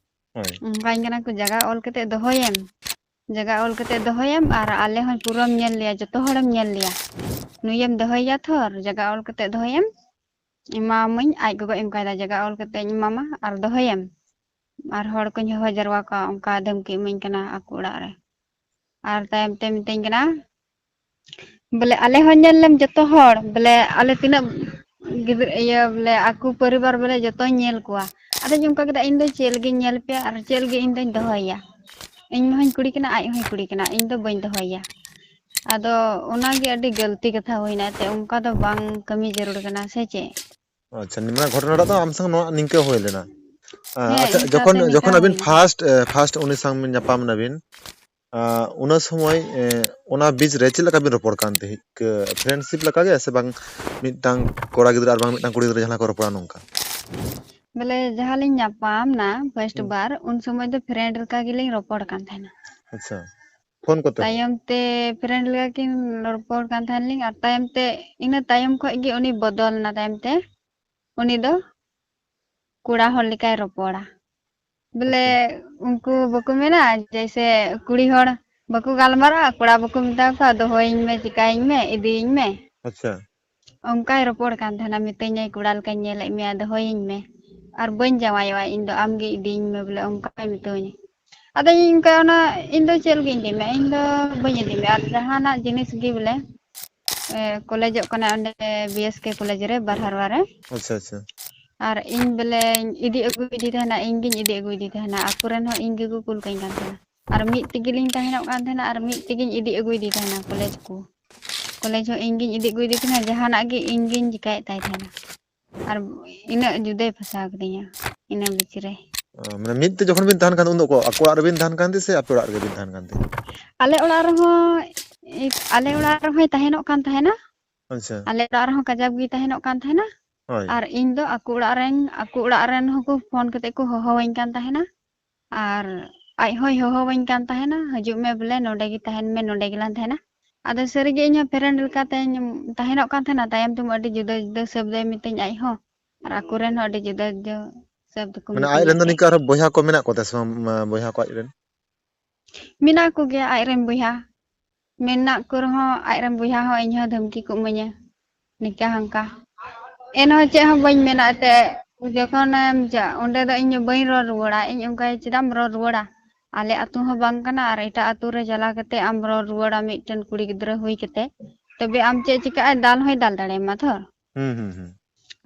ᱦᱳᱭ᱾ ᱚᱱᱠᱟᱧ ᱠᱟᱱᱟ ᱠᱚ, ᱡᱟᱭᱜᱟ ᱚᱞ ᱠᱟᱛᱮ ᱫᱚᱦᱚᱭᱮᱢ, ᱡᱟᱭᱜᱟ ᱚᱞ ᱠᱟᱛᱮ ᱫᱚᱦᱚᱭᱮᱢ, ᱟᱨ ᱟᱞᱮ ᱦᱚᱸ ᱯᱩᱨᱟᱹᱢ ᱧᱮᱞ ᱞᱮᱭᱟ, ᱡᱚᱛᱚ ᱦᱚᱲᱮᱢ ᱧᱮᱞ ᱞᱮᱭᱟ᱾ ᱱᱩᱭᱮᱢ ᱫᱚᱦᱚᱭᱮᱭᱟ ᱛᱷᱚᱨ, ᱡᱟᱭᱜᱟ ᱚᱞ ᱠᱟᱛᱮ ᱫᱚᱦᱚᱭᱮᱢ, ᱮᱢᱟᱢᱟᱹᱧ, ᱟᱡ ᱜᱚᱜᱚᱭ ᱚᱱᱠᱟᱭᱮᱫᱟ, ᱡᱟᱭᱜᱟ ᱚᱞ ᱠᱟᱛᱮᱧ ᱮᱢᱟᱢᱟ ᱟᱨ ᱫᱚᱦᱚᱭᱮᱢ᱾ ᱟᱨ ᱦᱚᱲ ᱠᱚᱧ ᱦᱚᱦᱚ ᱡᱟᱨᱣᱟ ᱠᱚᱣᱟ, ᱚᱱᱠᱟ ᱫᱷᱟᱢᱠᱤ ᱤᱢᱟᱹᱧ ᱠᱟᱱᱟ ᱟᱠᱚ ᱚᱲᱟᱜ ᱨᱮ᱾ ᱟᱨ ᱛᱟᱭᱚᱢ ᱛᱮ ᱢᱤᱛᱟᱹᱧ ᱠᱟᱱᱟ, ᱵᱚᱞᱮ ᱟᱞᱮ ᱦᱚᱸ ᱧᱮᱞ ᱞᱮᱢ ᱡᱚᱛᱚ ᱦᱚᱲ, ᱵᱚᱞᱮ ᱟᱞᱮ ᱛᱤᱱᱟᱹᱜ ᱜᱤᱫᱽᱨᱟᱹ, ᱤᱭᱟᱹ, ᱵᱚᱞᱮ ᱟᱠᱚ ᱯᱚᱨᱤᱵᱟᱨ ᱵᱚᱞᱮ ᱡᱚᱛᱚᱧ ᱧᱮᱞ ᱠᱚᱣᱟ᱾ ᱟᱫᱚᱧ ᱚᱱᱠᱟ ᱠᱮᱫᱟ, ᱤᱧ ᱫᱚ ᱪᱮᱫ ᱞᱟᱹᱜᱤᱫ ᱤᱧ ᱧᱮᱞ ᱯᱮᱭᱟ ᱟᱨ ᱪᱮᱫ ᱞᱟᱹᱜᱤᱫ ᱤᱧ ᱫᱚᱧ ᱫᱚᱦᱚᱭᱮᱭᱟ? ᱤᱧ ᱦᱚᱸᱧ ᱠᱩᱲᱤ ᱠᱟᱱᱟ, ᱟᱡ ᱦᱚᱸᱭ ᱠᱩᱲᱤ ᱠᱟᱱᱟ, ᱤᱧ ᱫᱚ ᱵᱟᱹᱧ ᱫᱚᱦᱚᱭᱮᱭᱟ᱾ ᱟᱫᱚ ᱚᱱᱟᱜᱮ ᱟᱹᱰᱤ ᱜᱟᱹᱞᱛᱤ ᱠᱟᱛᱷᱟ ᱦᱩᱭᱱᱟ, ᱮᱱᱛᱮᱫ ᱚᱱᱠᱟ ᱫᱚ ᱵᱟᱝ ᱠᱟᱹᱢᱤ ᱡᱟᱹᱨᱩᱲ ᱠᱟᱱᱟ, ᱥᱮ ᱪᱮᱫ? ᱟᱪᱪᱷᱟ, ᱱᱤᱢᱟ ᱜᱷᱚᱴᱚᱱᱟᱴᱟᱜ ᱫᱚ ᱟᱢ ᱥᱟᱝ ᱱᱚᱣᱟ ᱱᱤᱝᱠᱟᱹ ᱦᱩᱭ ᱞᱮᱱᱟ᱾ ᱟ, ᱦᱮᱸ, ᱟᱪᱪᱷᱟ, ᱤᱧ ᱡᱚᱠᱷᱚᱱ, ᱥᱟᱶᱛᱮ ᱱᱤᱝᱠᱟ ᱡᱚᱠᱷᱚᱱ ᱟᱹᱵᱤᱱ ᱦᱩᱭᱱᱟ᱾ First, ᱮ, first ᱩᱱᱤ ᱥᱟᱝ ᱵᱤᱱ ᱧᱟᱯᱟᱢ ᱱᱟᱵᱤᱱ, ᱟ, ᱚᱱᱟ ᱥᱚᱢᱚᱭ, ᱮ, ᱚᱱᱟ ᱵᱤᱪ ᱨᱮ ᱪᱮᱫ ᱞᱮᱠᱟ ᱵᱤᱱ ᱨᱚᱯᱚᱲ ᱠᱟᱱ ᱛᱟᱦᱮᱸᱫ? ᱠᱟᱹ-, friendship ᱞᱮᱠᱟ ᱜᱮ ᱥᱮ ᱵᱟᱝ ᱢᱤᱫᱴᱟᱝ ᱠᱚᱲᱟ ᱜᱤᱫᱽᱨᱟᱹ ᱟᱨ ᱵᱟᱝ ᱢᱤᱫᱴᱟᱝ ᱠᱩᱲᱤ ᱜᱤᱫᱽᱨᱟᱹ ᱡᱟᱦᱟᱸ ᱞᱮᱠᱟ ᱠᱚ ᱨᱚᱯᱚᱲᱟ ᱱᱚᱝᱠᱟ? ᱵᱚᱞᱮ ᱡᱟᱦᱟᱸ ᱞᱤᱧ ᱧᱟᱯᱟᱢ ᱱᱟ first ᱦᱩᱸ᱾ ᱵᱟᱨ, ᱩᱱ ᱥᱚᱢᱚᱭ ᱫᱚ friend ᱞᱮᱠᱟ ᱜᱮᱞᱤᱧ ᱨᱚᱯᱚᱲ ᱠᱟᱱ ᱛᱟᱦᱮᱱᱟ᱾ ᱟᱪᱪᱷᱟ᱾ ᱯᱷᱳᱱ ᱠᱚᱛᱮ ᱦᱚᱸ? ᱛᱟᱭᱚᱢ ᱛᱮ friend ᱞᱮᱠᱟ ᱠᱤᱱ ᱨᱚᱯᱚᱲ ᱠᱟᱱ ᱛᱟᱦᱮᱱ ᱞᱤᱧ, ᱟᱨ ᱛᱟᱭᱚᱢ ᱛᱮ, ᱤᱱᱟᱹ ᱛᱟᱭᱚᱢ ᱠᱷᱚᱡ ᱜᱮ ᱩᱱᱤ ᱵᱚᱫᱚᱞ ᱮᱱᱟ᱾ ᱛᱟᱭᱚᱢ ᱛᱮ ᱩᱱᱤ ᱫᱚ ᱠᱚᱲᱟ ᱦᱚᱲ ᱞᱮᱠᱟᱭ ᱨᱚᱯᱚᱲᱟ᱾ ᱵᱚᱞᱮ, ᱟᱪᱪᱷᱟ᱾ ᱩᱱᱠᱩ ᱵᱟᱠᱚ ᱢᱮᱱᱟ, ᱡᱮᱭᱥᱮ ᱠᱩᱲᱤ ᱦᱚᱲ ᱵᱟᱠᱚ ᱜᱟᱞᱢᱟᱨᱟᱜᱼᱟ, ᱠᱚᱲᱟ ᱵᱟᱠᱚ ᱢᱮᱛᱟ ᱠᱚᱣᱟ, "ᱫᱚᱦᱚᱭᱤᱧ ᱢᱮ, ᱪᱤᱠᱟᱭᱤᱧ ᱢᱮ, ᱤᱫᱤᱭᱤᱧ ᱢᱮ"? ᱟᱪᱪᱷᱟ᱾ ᱚᱱᱠᱟᱭ ᱨᱚᱯᱚᱲ ᱠᱟᱱ ᱛᱟᱦᱮᱱᱟ, ᱢᱤᱛᱟᱹᱧᱟᱭ, "ᱠᱚᱲᱟ ᱞᱮᱠᱟᱧ ᱧᱮᱞᱮᱫ ᱢᱮᱭᱟ, ᱫᱚᱦᱚᱭᱤᱧ ᱢᱮ, ᱟᱨ ᱵᱟᱹᱧ ᱡᱟᱶᱟᱭᱚᱜᱼᱟ ᱤᱧ ᱫᱚ, ᱟᱢᱜᱮ ᱤᱫᱤᱭᱤᱧ ᱢᱮ", ᱵᱚᱞᱮ, ᱚᱱᱠᱟᱭ ᱢᱤᱛᱟᱹᱧᱟ᱾ ᱟᱫᱚ ᱤᱧ ᱚᱱᱠᱟ, ᱚᱱᱟ, ᱤᱧ ᱫᱚ ᱪᱮᱫ ᱞᱟᱹᱜᱤᱫ ᱤᱧ ᱤᱫᱤ ᱢᱮᱭᱟ? ᱤᱧ ᱫᱚ ᱵᱟᱹᱧ ᱤᱫᱤ ᱢᱮᱭᱟ᱾ ᱟᱨ ᱡᱟᱦᱟᱱᱟᱜ ᱡᱤᱱᱤᱥ ᱜᱮ ᱵᱚᱞᱮ, ᱮ, ᱠᱚᱞᱮᱡᱚᱜ ᱠᱟᱱᱟ ᱚᱸᱰᱮ ᱵᱤ ᱮᱥ ᱠᱮ ᱠᱚᱞᱮᱡᱽ ᱨᱮ, ᱵᱟᱨᱦᱟᱨᱣᱟ ᱨᱮ᱾ ᱟᱪᱪᱷᱟ, ᱟᱪᱪᱷᱟ᱾ ᱟᱨ ᱤᱧ ᱵᱚᱞᱮᱧ ᱤᱫᱤ ᱟᱹᱜᱩᱭᱮᱫᱮ ᱛᱟᱦᱮᱱᱟ, ᱤᱧ ᱜᱤᱧ ᱤᱫᱤ ᱟᱹᱜᱩᱭᱮᱫᱮ ᱛᱟᱦᱮᱱᱟ᱾ ᱟᱠᱚ ᱨᱮᱱ ᱦᱚᱸ ᱤᱧ ᱜᱮᱠᱚ ᱠᱩᱞ ᱠᱟᱹᱧ ᱠᱟᱱ ᱛᱟᱦᱮᱱᱟ᱾ ᱟᱨ ᱢᱤᱫ ᱛᱮᱜᱮ ᱞᱤᱧ ᱛᱟᱦᱮᱱᱚᱜ ᱠᱟᱱ ᱛᱟᱦᱮᱱᱟ, ᱟᱨ ᱢᱤᱫ ᱛᱮᱜᱮᱧ ᱤᱫᱤ ᱟᱹᱜᱩᱭᱮᱫᱮ ᱛᱟᱦᱮᱱᱟ ᱠᱚᱞᱮᱡᱽ ᱠᱚ᱾ ᱠᱚᱞᱮᱡᱽ ᱦᱚᱸ ᱤᱧ ᱜᱤᱧ ᱤᱫᱤ ᱟᱹᱜᱩᱭᱮᱫᱮ ᱛᱟᱦᱮᱱᱟ, ᱡᱟᱦᱟᱱᱟᱜ ᱜᱮ ᱤᱧ ᱜᱤᱧ ᱪᱤᱠᱟᱭᱮᱫ ᱛᱟᱭ ᱛᱟᱦᱮᱱᱟ᱾ ᱟᱨ ᱤᱱᱟᱹᱜ ᱡᱩᱫᱟᱹᱭ ᱯᱷᱟᱸᱥᱟᱣ ᱠᱤᱫᱤᱧᱟ ᱤᱱᱟᱹ ᱵᱤᱪ ᱨᱮ᱾ ᱚ, ᱢᱟᱱᱮ ᱢᱤᱫ ᱛᱮ ᱡᱚᱠᱷᱚᱱ ᱵᱤᱱ ᱛᱟᱦᱮᱱ ᱠᱟᱱ, ᱩᱱ ᱫᱚ ᱚᱠᱚ-, ᱟᱠᱚ ᱚᱲᱟᱜ ᱨᱮᱵᱤᱱ ᱛᱟᱦᱮᱱ ᱠᱟᱱ ᱛᱮ ᱥᱮ ᱟᱯᱮ ᱚᱲᱟᱜ ᱨᱮᱜᱮ ᱵᱤᱱ ᱛᱟᱦᱮᱱ ᱠᱟᱱ ᱛᱮ? ᱟᱞᱮ ᱚᱲᱟᱜ ᱨᱮᱦᱚᱸ, ᱟᱞᱮ ᱚᱲᱟᱜ ᱨᱮᱦᱚᱸᱭ ᱛᱟᱦᱮᱱᱚᱜ ᱠᱟᱱ ᱛᱟᱦᱮᱱᱟ᱾ ᱟᱪᱪᱷᱟ᱾ ᱟᱞᱮ ᱚᱲᱟᱜ ᱨᱮᱦᱚᱸ ᱠᱟᱡᱟᱠ ᱜᱮᱭ ᱛᱟᱦᱮᱱᱚᱜ ᱠᱟᱱ ᱛᱟᱦᱮᱱᱟ᱾ ᱦᱳᱭ᱾ ᱟᱨ ᱤᱧ ᱫᱚ ᱟᱠᱚ ᱚᱲᱟᱜ ᱨᱮᱱ, ᱟᱠᱚ ᱚᱲᱟᱜ ᱨᱮᱱ ᱦᱚᱸᱠᱚ ᱯᱷᱳᱱ ᱠᱟᱛᱮ ᱠᱚ ᱦᱚᱦᱚᱣᱟᱹᱧ ᱠᱟᱱ ᱛᱟᱦᱮᱱᱟ᱾ ᱟᱨ ᱟᱡ ᱦᱚᱸᱭ ᱦᱚᱦᱚᱣᱟᱹᱧ ᱠᱟᱱ ᱛᱟᱦᱮᱱᱟ, "ᱦᱤᱡᱩᱜ ᱢᱮ ᱵᱚᱞᱮ, ᱱᱚᱸᱰᱮ ᱜᱮ ᱛᱟᱦᱮᱱ ᱢᱮ, ᱱᱚᱸᱰᱮ ᱜᱮᱞᱟᱝ ᱛᱟᱦᱮᱱᱟ᱾" ᱟᱫᱚ ᱥᱟᱹᱨᱤᱜᱮ ᱤᱧ ᱦᱚᱸ friend ᱞᱮᱠᱟᱛᱮᱧ ᱛᱟᱦᱮᱱᱚᱜ ᱠᱟᱱ ᱛᱟᱦᱮᱱᱟ᱾ ᱛᱟᱭᱚᱢ ᱛᱮᱢᱟ ᱟᱹᱰᱤ ᱡᱩᱫᱟᱹ ᱡᱩᱫᱟᱹ ᱥᱟᱹᱵᱫ ᱮ ᱢᱤᱛᱟᱹᱧ ᱟᱡ ᱦᱚᱸ, ᱟᱨ ᱟᱠᱚ ᱨᱮᱱ ᱦᱚᱸ ᱟᱹᱰᱤ ᱡᱩᱫᱟᱹ ᱡᱩᱫᱟᱹ ᱥᱟᱹᱵᱫ ᱠᱚ ᱢᱟᱱᱮ ᱟᱡ ᱢᱤᱛᱟᱹᱧᱟ ᱨᱮᱱ ᱫᱚ ᱮᱱᱛᱮᱫ᱾ ᱱᱤᱝᱠᱟᱹ ᱟᱨᱦᱚᱸ ᱵᱚᱭᱦᱟ ᱠᱚ ᱢᱮᱱᱟᱜ ᱠᱚᱣᱟ ᱥᱮ ᱵᱟᱝ, ᱢᱟ-, ᱵᱚᱭᱦᱟ ᱠᱚ ᱟᱡ ᱨᱮᱱ? ᱢᱮᱱᱟᱜ ᱠᱚᱜᱮᱭᱟ ᱟᱡ ᱨᱮᱱ ᱵᱚᱭᱦᱟ᱾ ᱢᱮᱱᱟᱜ ᱠᱚ ᱨᱮᱦᱚᱸ ᱟᱡ ᱨᱮᱱ ᱵᱚᱭᱦᱟ ᱦᱚᱸ ᱤᱧ ᱦᱚᱸ ᱫᱷᱟᱢᱠᱤ ᱠᱚ ᱮᱢᱟᱹᱧᱟ, ᱱᱤᱝᱠᱟ ᱦᱟᱱᱠᱟ᱾ ᱮᱱᱦᱚᱸ ᱪᱮᱫ ᱦᱚᱸ ᱵᱟᱹᱧ ᱢᱮᱱᱟ ᱮᱱᱛᱮᱫ᱾ ᱡᱚᱠᱷᱚᱱᱮᱢ ᱪᱟ-, ᱚᱸᱰᱮ ᱫᱚ ᱤᱧ ᱵᱟᱹᱧ ᱨᱚᱲ ᱨᱩᱣᱟᱹᱲᱟ᱾ ᱤᱧ ᱚᱱᱠᱟᱭ, ᱪᱮᱫᱟᱜ ᱮᱢ ᱨᱚᱲ ᱨᱩᱣᱟᱹᱲᱟ? ᱟᱞᱮ ᱟᱹᱛᱩ ᱦᱚᱸ ᱵᱟᱝ ᱠᱟᱱᱟ, ᱟᱨ ᱮᱴᱟᱜ ᱟᱹᱛᱩ ᱨᱮ ᱪᱟᱞᱟᱣ ᱠᱟᱛᱮ ᱟᱢ ᱨᱚᱲ ᱨᱩᱣᱟᱹᱲᱟ ᱢᱤᱫᱴᱮᱱ ᱠᱩᱲᱤ ᱜᱤᱫᱽᱨᱟᱹ ᱦᱩᱭ ᱠᱟᱛᱮ? ᱛᱚᱵᱮ ᱟᱢ ᱪᱮᱫ ᱪᱤᱠᱟᱹᱜᱼᱟᱭ, ᱫᱟᱞ ᱦᱚᱸᱭ ᱫᱟᱞ ᱫᱟᱲᱮᱭᱟᱢᱟ ᱛᱷᱚ᱾ ᱦᱩᱸ, ᱦᱩᱸ, ᱦᱩᱸ᱾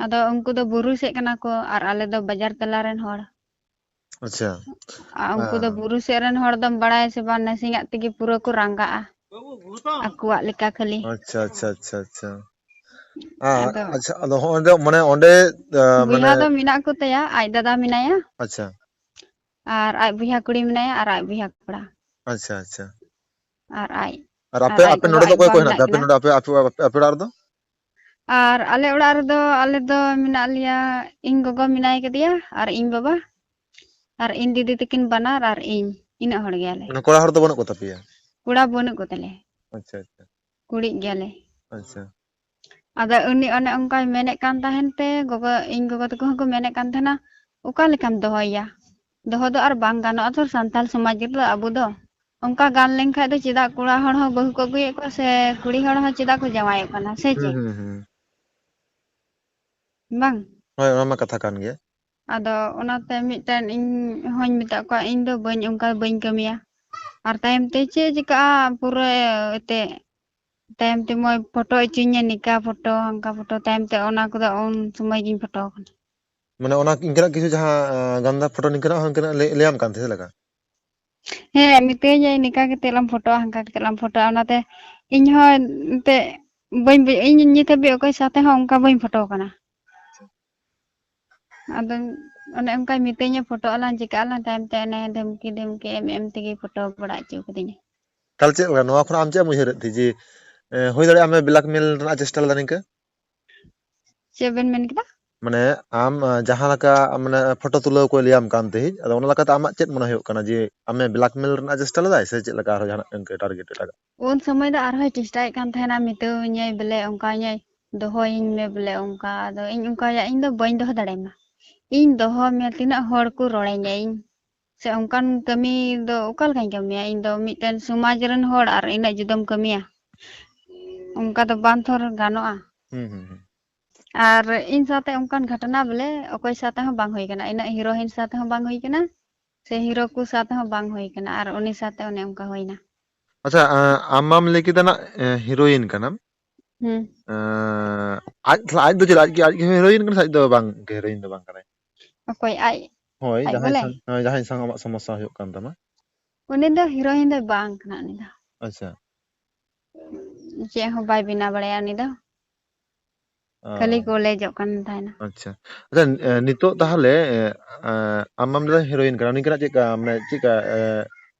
ᱟᱫᱚ ᱩᱱᱠᱩ ᱫᱚ ᱵᱩᱨᱩ ᱥᱮᱫ ᱠᱟᱱᱟ ᱠᱚ, ᱟᱨ ᱟᱞᱮ ᱫᱚ ᱵᱟᱡᱟᱨ ᱛᱟᱞᱟ ᱨᱮᱱ ᱦᱚᱲ᱾ ᱟᱪᱪᱷᱟ᱾ ᱟᱨ ᱩᱱᱠᱩ ᱫᱚ ᱦᱮᱸ᱾ ᱵᱩᱨᱩ ᱥᱮᱫ ᱨᱮᱱ ᱦᱚᱲ ᱫᱚᱢ ᱵᱟᱲᱟᱭᱟ ᱥᱮ ᱵᱟᱝ, ᱱᱟᱥᱮᱱᱟᱜ ᱛᱮᱜᱮ ᱯᱩᱨᱟᱹ ᱠᱚ ᱨᱟᱸᱜᱟᱜᱼᱟ ᱟᱠᱚᱣᱟᱜ ᱞᱮᱠᱟ ᱠᱷᱟᱹᱞᱤ᱾ ᱟᱪᱪᱷᱟ, ᱟᱪᱪᱷᱟ, ᱟᱪᱪᱷᱟ, ᱟᱪᱪᱷᱟ᱾ ᱟ, ᱟᱫᱚ ᱟᱪᱪᱷᱟ, ᱟᱫᱚ ᱦᱚᱸᱜᱼᱚᱭ ᱫᱚ ᱢᱟᱱᱮ ᱚᱸᱰᱮ, ᱟ, ᱵᱚᱭᱦᱟ ᱢᱟᱱᱮ ᱫᱚ ᱢᱮᱱᱟᱜ ᱠᱚ ᱛᱟᱭᱟ, ᱟᱡ ᱫᱟᱫᱟ ᱢᱮᱱᱟᱭᱟ᱾ ᱟᱪᱪᱷᱟ᱾ ᱟᱨ ᱟᱡ ᱵᱚᱭᱦᱟ ᱠᱩᱲᱤ ᱢᱮᱱᱟᱭᱟ ᱟᱨ ᱟᱡ ᱵᱚᱭᱦᱟ ᱠᱚᱲᱟ᱾ ᱟᱪᱪᱷᱟ, ᱟᱪᱪᱷᱟ᱾ ᱟᱨ ᱟᱡ, ᱟᱨ ᱟᱯᱮ, ᱟᱨ ᱟᱡ ᱟᱯᱮ ᱜᱚᱜᱚ ᱱᱚᱰᱮ ᱫᱚ ᱟᱡ ᱚᱠᱚᱭ ᱵᱟᱵᱟ ᱠᱚ ᱦᱮᱱᱟᱜ ᱢᱮᱱᱟᱜ ᱯᱮᱭᱟ? ᱟᱯᱮ ᱠᱤᱱᱟ᱾ ᱱᱚᱰᱮ ᱟᱯᱮ, ᱟᱯᱮ, ᱟᱯᱮ, ᱟᱯᱮ ᱚᱲᱟᱜ ᱨᱮᱫᱚ? ᱟᱨ ᱟᱞᱮ ᱚᱲᱟᱜ ᱨᱮᱫᱚ, ᱟᱞᱮ ᱫᱚ ᱢᱮᱱᱟᱜ ᱞᱮᱭᱟ, ᱤᱧ ᱜᱚᱜᱚ ᱢᱮᱱᱟᱭ ᱠᱟᱫᱮᱭᱟ ᱟᱨ ᱤᱧ ᱵᱟᱵᱟ ᱟᱨ ᱤᱧ ᱫᱤᱫᱤ ᱛᱟᱹᱠᱤᱱ ᱵᱟᱱᱟᱨ ᱟᱨ ᱤᱧ, ᱤᱱᱟᱹᱜ ᱦᱚᱲ ᱜᱮᱭᱟᱞᱮ᱾ ᱢᱟᱱᱮ ᱠᱚᱲᱟ ᱦᱚᱲ ᱫᱚ ᱵᱟᱹᱱᱩᱜ ᱠᱚ ᱛᱟᱯᱮᱭᱟ? ᱠᱚᱲᱟ ᱵᱟᱹᱱᱩᱜ ᱠᱚ ᱛᱟᱞᱮᱭᱟ᱾ ᱟᱪᱪᱷᱟ, ᱟᱪᱪᱷᱟ᱾ ᱠᱩᱲᱤ ᱜᱮᱭᱟᱞᱮ᱾ ᱟᱪᱪᱷᱟ᱾ ᱟᱫᱚ ᱩᱱᱤ ᱚᱱᱮ ᱚᱱᱠᱟᱭ ᱢᱮᱱᱮᱫ ᱠᱟᱱ ᱛᱟᱦᱮᱱ ᱛᱮ, ᱜᱚᱜᱚ, ᱤᱧ ᱜᱚᱜᱚ ᱛᱟᱠᱚ ᱦᱚᱸᱠᱚ ᱢᱮᱱᱮᱫ ᱠᱟᱱ ᱛᱟᱦᱮᱱᱟ, "ᱚᱠᱟ ᱞᱮᱠᱟᱢ ᱫᱚᱦᱚᱭᱮᱭᱟ? ᱫᱚᱦᱚ ᱫᱚ ᱟᱨ ᱵᱟᱝ ᱜᱟᱱᱚᱜᱼᱟ ᱛᱚ, ᱥᱟᱱᱛᱟᱲ ᱥᱚᱢᱟᱡᱽ ᱨᱮᱫᱚ ᱟᱵᱚ ᱫᱚ᱾ ᱚᱱᱠᱟ ᱜᱟᱱ ᱞᱮᱱᱠᱷᱟᱡ ᱫᱚ ᱪᱮᱫᱟᱜ ᱠᱚᱲᱟ ᱦᱚᱲ ᱦᱚᱸ ᱵᱟᱹᱦᱩ ᱠᱚ ᱟᱹᱜᱩᱭᱮᱫ ᱠᱚᱣᱟ ᱥᱮ ᱠᱩᱲᱤ ᱦᱚᱲ ᱦᱚᱸ ᱪᱮᱫᱟᱜ ᱠᱚ ᱡᱟᱶᱟᱭᱚᱜ ᱠᱟᱱᱟ, ᱥᱮ ᱦᱩᱸ, ᱪᱮᱫ?" ᱦᱩᱸ, ᱦᱩᱸ᱾ ᱵᱟᱝ? ᱦᱳᱭ, ᱚᱱᱟ ᱢᱟ ᱠᱟᱛᱷᱟ ᱠᱟᱱ ᱜᱮ᱾ ᱟᱫᱚ ᱚᱱᱟᱛᱮ ᱢᱤᱫᱴᱮᱱ ᱤᱧ ᱦᱚᱧ ᱢᱮᱛᱟᱜ ᱠᱚᱣᱟ, "ᱤᱧ ᱫᱚ ᱵᱟᱹᱧ, ᱚᱱᱠᱟ ᱵᱟᱹᱧ ᱠᱟᱹᱢᱤᱭᱟ᱾ ᱟᱨ ᱛᱟᱭᱚᱢ ᱛᱮ ᱪᱮᱫ ᱪᱤᱠᱟᱹᱜᱼᱟ, ᱯᱩᱨᱟᱹ ᱮᱱᱛᱮᱫ ᱛᱟᱭᱚᱢ ᱛᱮ ᱢᱚᱭ ᱯᱷᱳᱴᱳ ᱦᱚᱪᱚᱧᱟ, ᱱᱤᱠᱟ ᱯᱷᱳᱴᱳ, ᱦᱟᱱᱠᱟ ᱯᱷᱳᱴᱳ, ᱛᱟᱭᱚᱢ ᱛᱮ ᱚᱱᱟ ᱠᱚᱫᱚ ᱩᱱ ᱥᱚᱢᱚᱭ ᱜᱤᱧ ᱯᱷᱳᱴᱳ ᱟᱠᱟᱱᱟ᱾" ᱢᱟᱱᱮ ᱚᱱᱟ ᱤᱱᱠᱟᱹᱱᱟᱜ ᱠᱤᱪᱷᱩ ᱡᱟᱦᱟᱸ, ᱟᱸ, ᱜᱟᱱᱫᱟ ᱯᱷᱳᱴᱳ ᱱᱤᱝᱠᱟᱹᱱᱟᱜ ᱦᱚᱸ ᱤᱱᱠᱟᱹᱱᱟᱜ ᱞᱟᱹᱭ, ᱞᱟᱹᱭᱟᱢ ᱠᱟᱱ ᱛᱟᱦᱮᱸ ᱪᱮᱫ ᱞᱮᱠᱟ? ᱦᱮᱸ, ᱢᱤᱛᱟᱹᱧᱟᱭ, "ᱱᱤᱝᱠᱟ ᱠᱟᱛᱮ ᱞᱟᱝ ᱯᱷᱳᱴᱳᱜᱼᱟ, ᱦᱟᱱᱠᱟ ᱠᱟᱛᱮ ᱞᱟᱝ ᱯᱷᱳᱴᱳᱜᱼᱟ᱾" ᱚᱱᱟᱛᱮ ᱤᱧ ᱦᱚᱸ ᱮᱱᱛᱮᱫ ᱵᱟᱹᱧ ᱵᱩᱡ-, ᱤᱧ ᱱᱤᱛ ᱦᱟᱹᱵᱤᱡ ᱚᱠᱚᱭ ᱥᱟᱶᱛᱮ ᱦᱚᱸ ᱚᱱᱠᱟ ᱵᱟᱹᱧ ᱯᱷᱳᱴᱳ ᱟᱠᱟᱱᱟ᱾ ᱟᱫᱚ ᱚᱱᱮ ᱚᱱᱠᱟᱭ ᱢᱤᱛᱟᱹᱧᱟ, "ᱯᱷᱳᱴᱳᱜ ᱟᱞᱟᱝ, ᱪᱤᱠᱟᱹᱜ ᱟᱞᱟᱝ", ᱛᱟᱭᱚᱢ ᱛᱮ ᱚᱱᱮ ᱫᱷᱟᱢᱠᱤ ᱫᱷᱟᱢᱠᱤ ᱮᱢ ᱮᱢ ᱛᱮᱜᱮ ᱯᱷᱳᱴᱳ ᱵᱟᱲᱟ ᱦᱚᱪᱚ ᱠᱟᱫᱤᱧᱟ᱾ ᱛᱟᱦᱞᱮ ᱪᱮᱫ ᱞᱮᱠᱟ, ᱱᱚᱣᱟ ᱠᱷᱚᱱᱟᱜ ᱟᱢ ᱪᱮᱫ ᱮᱢ ᱩᱭᱦᱟᱹᱨᱮᱫ ᱛᱮ ᱡᱮ, ᱮ, ᱦᱩᱭ ᱫᱟᱲᱮᱭᱟᱜᱼᱟ ᱟᱢᱮ blackmail ᱨᱮᱱᱟᱜ ᱪᱮᱥᱴᱟ ᱞᱮᱫᱟ ᱱᱤᱝᱠᱟᱹ? ᱪᱮᱫ ᱵᱮᱱ ᱢᱮᱱ ᱠᱮᱫᱟ? ᱢᱟᱱᱮ ᱟᱢ, ᱟ, ᱡᱟᱦᱟᱸ ᱞᱮᱠᱟ, ᱢᱟᱱᱮ ᱯᱷᱳᱴᱳ ᱛᱩᱞᱟᱹᱣ ᱠᱚᱭ ᱞᱟᱹᱭᱟᱢ ᱠᱟᱱ ᱛᱟᱦᱮᱸᱫ, ᱟᱫᱚ ᱚᱱᱟ ᱞᱮᱠᱟᱛᱮ ᱟᱢᱟᱜ ᱪᱮᱫ ᱢᱚᱱᱮ ᱦᱩᱭᱩᱜ ᱠᱟᱱᱟ ᱡᱮ ᱟᱢᱮ blackmail ᱨᱮᱱᱟᱜ ᱪᱮᱥᱴᱟ ᱞᱮᱫᱟᱭ ᱥᱮ ᱪᱮᱫ ᱞᱮᱠᱟ ᱟᱨᱦᱚᱸ ᱡᱟᱦᱟᱱᱟᱜ ᱤᱱᱠᱟᱹ target ᱮᱴᱟᱜᱟᱜ? ᱩᱱ ᱥᱚᱢᱚᱭ ᱫᱚ ᱟᱨᱦᱚᱸᱭ ᱪᱮᱥᱴᱟᱭᱮᱫ ᱠᱟᱱ ᱛᱟᱦᱮᱱᱟ, ᱢᱤᱛᱟᱹᱧᱟᱭ ᱵᱚᱞᱮ ᱚᱱᱠᱟᱧᱟᱭ, "ᱫᱚᱦᱚᱭᱤᱧ ᱢᱮ ᱵᱚᱞᱮ ᱚᱱᱠᱟ", ᱟᱫᱚ ᱤᱧ ᱚᱱᱠᱟᱭᱟ, ᱤᱧ ᱫᱚ ᱵᱟᱹᱧ ᱫᱚᱦᱚ ᱫᱟᱲᱮᱭᱟᱢᱟ᱾ ᱤᱧ ᱫᱚᱦᱚ ᱢᱮᱭᱟ, ᱛᱤᱱᱟᱹᱜ ᱦᱚᱲ ᱠᱚ ᱨᱚᱲᱟᱹᱧᱟ ᱤᱧ, ᱥᱮ ᱚᱱᱠᱟᱱ ᱠᱟᱹᱢᱤ ᱫᱚ ᱚᱠᱟ ᱞᱮᱠᱟᱧ ᱠᱟᱹᱢᱤᱭᱟ? ᱤᱧ ᱫᱚ ᱢᱤᱫᱴᱮᱱ ᱥᱚᱢᱟᱡᱽ ᱨᱮᱱ ᱦᱚᱲ ᱟᱨ ᱤᱱᱟᱹᱜ ᱡᱩᱫᱟᱹᱢ ᱠᱟᱹᱢᱤᱭᱟ, ᱚᱱᱠᱟ ᱫᱚ ᱵᱟᱝ ᱛᱷᱚᱨ ᱜᱟᱱᱚᱜᱼᱟ᱾ ᱦᱩᱸ, ᱦᱩᱸ, ᱦᱩᱸ᱾ ᱟᱨ ᱤᱧ ᱥᱟᱶᱛᱮ ᱚᱱᱠᱟᱱ ᱜᱷᱚᱴᱚᱱᱟ ᱵᱚᱞᱮ ᱚᱠᱚᱭ ᱥᱟᱶᱛᱮ ᱦᱚᱸ ᱵᱟᱝ ᱦᱩᱭ ᱠᱟᱱᱟ, ᱤᱱᱟᱹᱜ heroine ᱥᱟᱶᱛᱮ ᱦᱚᱸ ᱵᱟᱝ ᱦᱩᱭ ᱠᱟᱱᱟ, ᱥᱮ hero ᱠᱚ ᱥᱟᱶᱛᱮ ᱦᱚᱸ ᱵᱟᱝ ᱦᱩᱭ ᱠᱟᱱᱟ, ᱟᱨ ᱩᱱᱤ ᱥᱟᱶᱛᱮ ᱚᱱᱮ ᱚᱱᱠᱟ ᱦᱩᱭᱱᱟ᱾ ᱟᱪᱪᱷᱟ, ᱟᱸ, ᱟᱢ ᱢᱟᱢ ᱞᱟᱹᱭ ᱠᱮᱫᱟ ᱱᱟᱜ, ᱮᱸ, heroine ᱠᱟᱱᱟᱢ᱾ ᱦᱩᱸ᱾ ᱮᱸ, ᱟᱡ, ᱟᱡ ᱫᱚ ᱪᱮᱫ, ᱟᱡ ᱜᱮ, ᱟᱡ ᱜᱮ heroine ᱠᱟᱱᱟ ᱥᱮ ᱟᱡ ᱫᱚ ᱵᱟᱝ heroine ᱫᱚ ᱵᱟᱝ ᱠᱟᱱᱟᱭ? ᱚᱠᱚᱭ ᱟᱡ? ᱦᱳᱭ, ᱟᱡ ᱡᱟᱦᱟᱸᱭ ᱵᱚᱞᱮ? ᱥᱟᱝ, ᱦᱳᱭ, ᱡᱟᱦᱟᱸᱭ ᱥᱟᱝ ᱟᱢᱟᱜ ᱥᱚᱢᱚᱥᱥᱟ ᱦᱩᱭᱩᱜ ᱠᱟᱱ ᱛᱟᱢᱟ᱾ ᱩᱱᱤ ᱫᱚ heroine ᱫᱚ ᱵᱟᱝ ᱠᱟᱱᱟ ᱩᱱᱤ ᱫᱚ᱾ ᱟᱪᱪᱷᱟ᱾ ᱪᱮᱫ ᱦᱚᱸ ᱵᱟᱭ ᱵᱮᱱᱟᱣ ᱵᱟᱲᱟᱭᱟ ᱩᱱᱤ ᱫᱚ᱾ ᱚ᱾ ᱠᱷᱟᱹᱞᱤ ᱠᱚᱞᱮᱡᱚᱜ ᱠᱟᱱ ᱛᱟᱦᱮᱱᱟ᱾ ᱟᱪᱪᱷᱟ᱾ ᱟᱪᱪᱷᱟ, ᱮ, ᱱᱤᱛᱚᱜ ᱛᱟᱦᱞᱮ, ᱮ, ᱮ, ᱟᱢ ᱢᱟᱢ ᱞᱟᱹᱭᱫᱟ heroine ᱠᱟᱱᱟ, ᱩᱱᱤ ᱠᱟᱱᱟ ᱪᱮᱫ ᱞᱮᱠᱟ, ᱢᱟᱱᱮ ᱪᱮᱫ ᱞᱮᱠᱟ, ᱮ,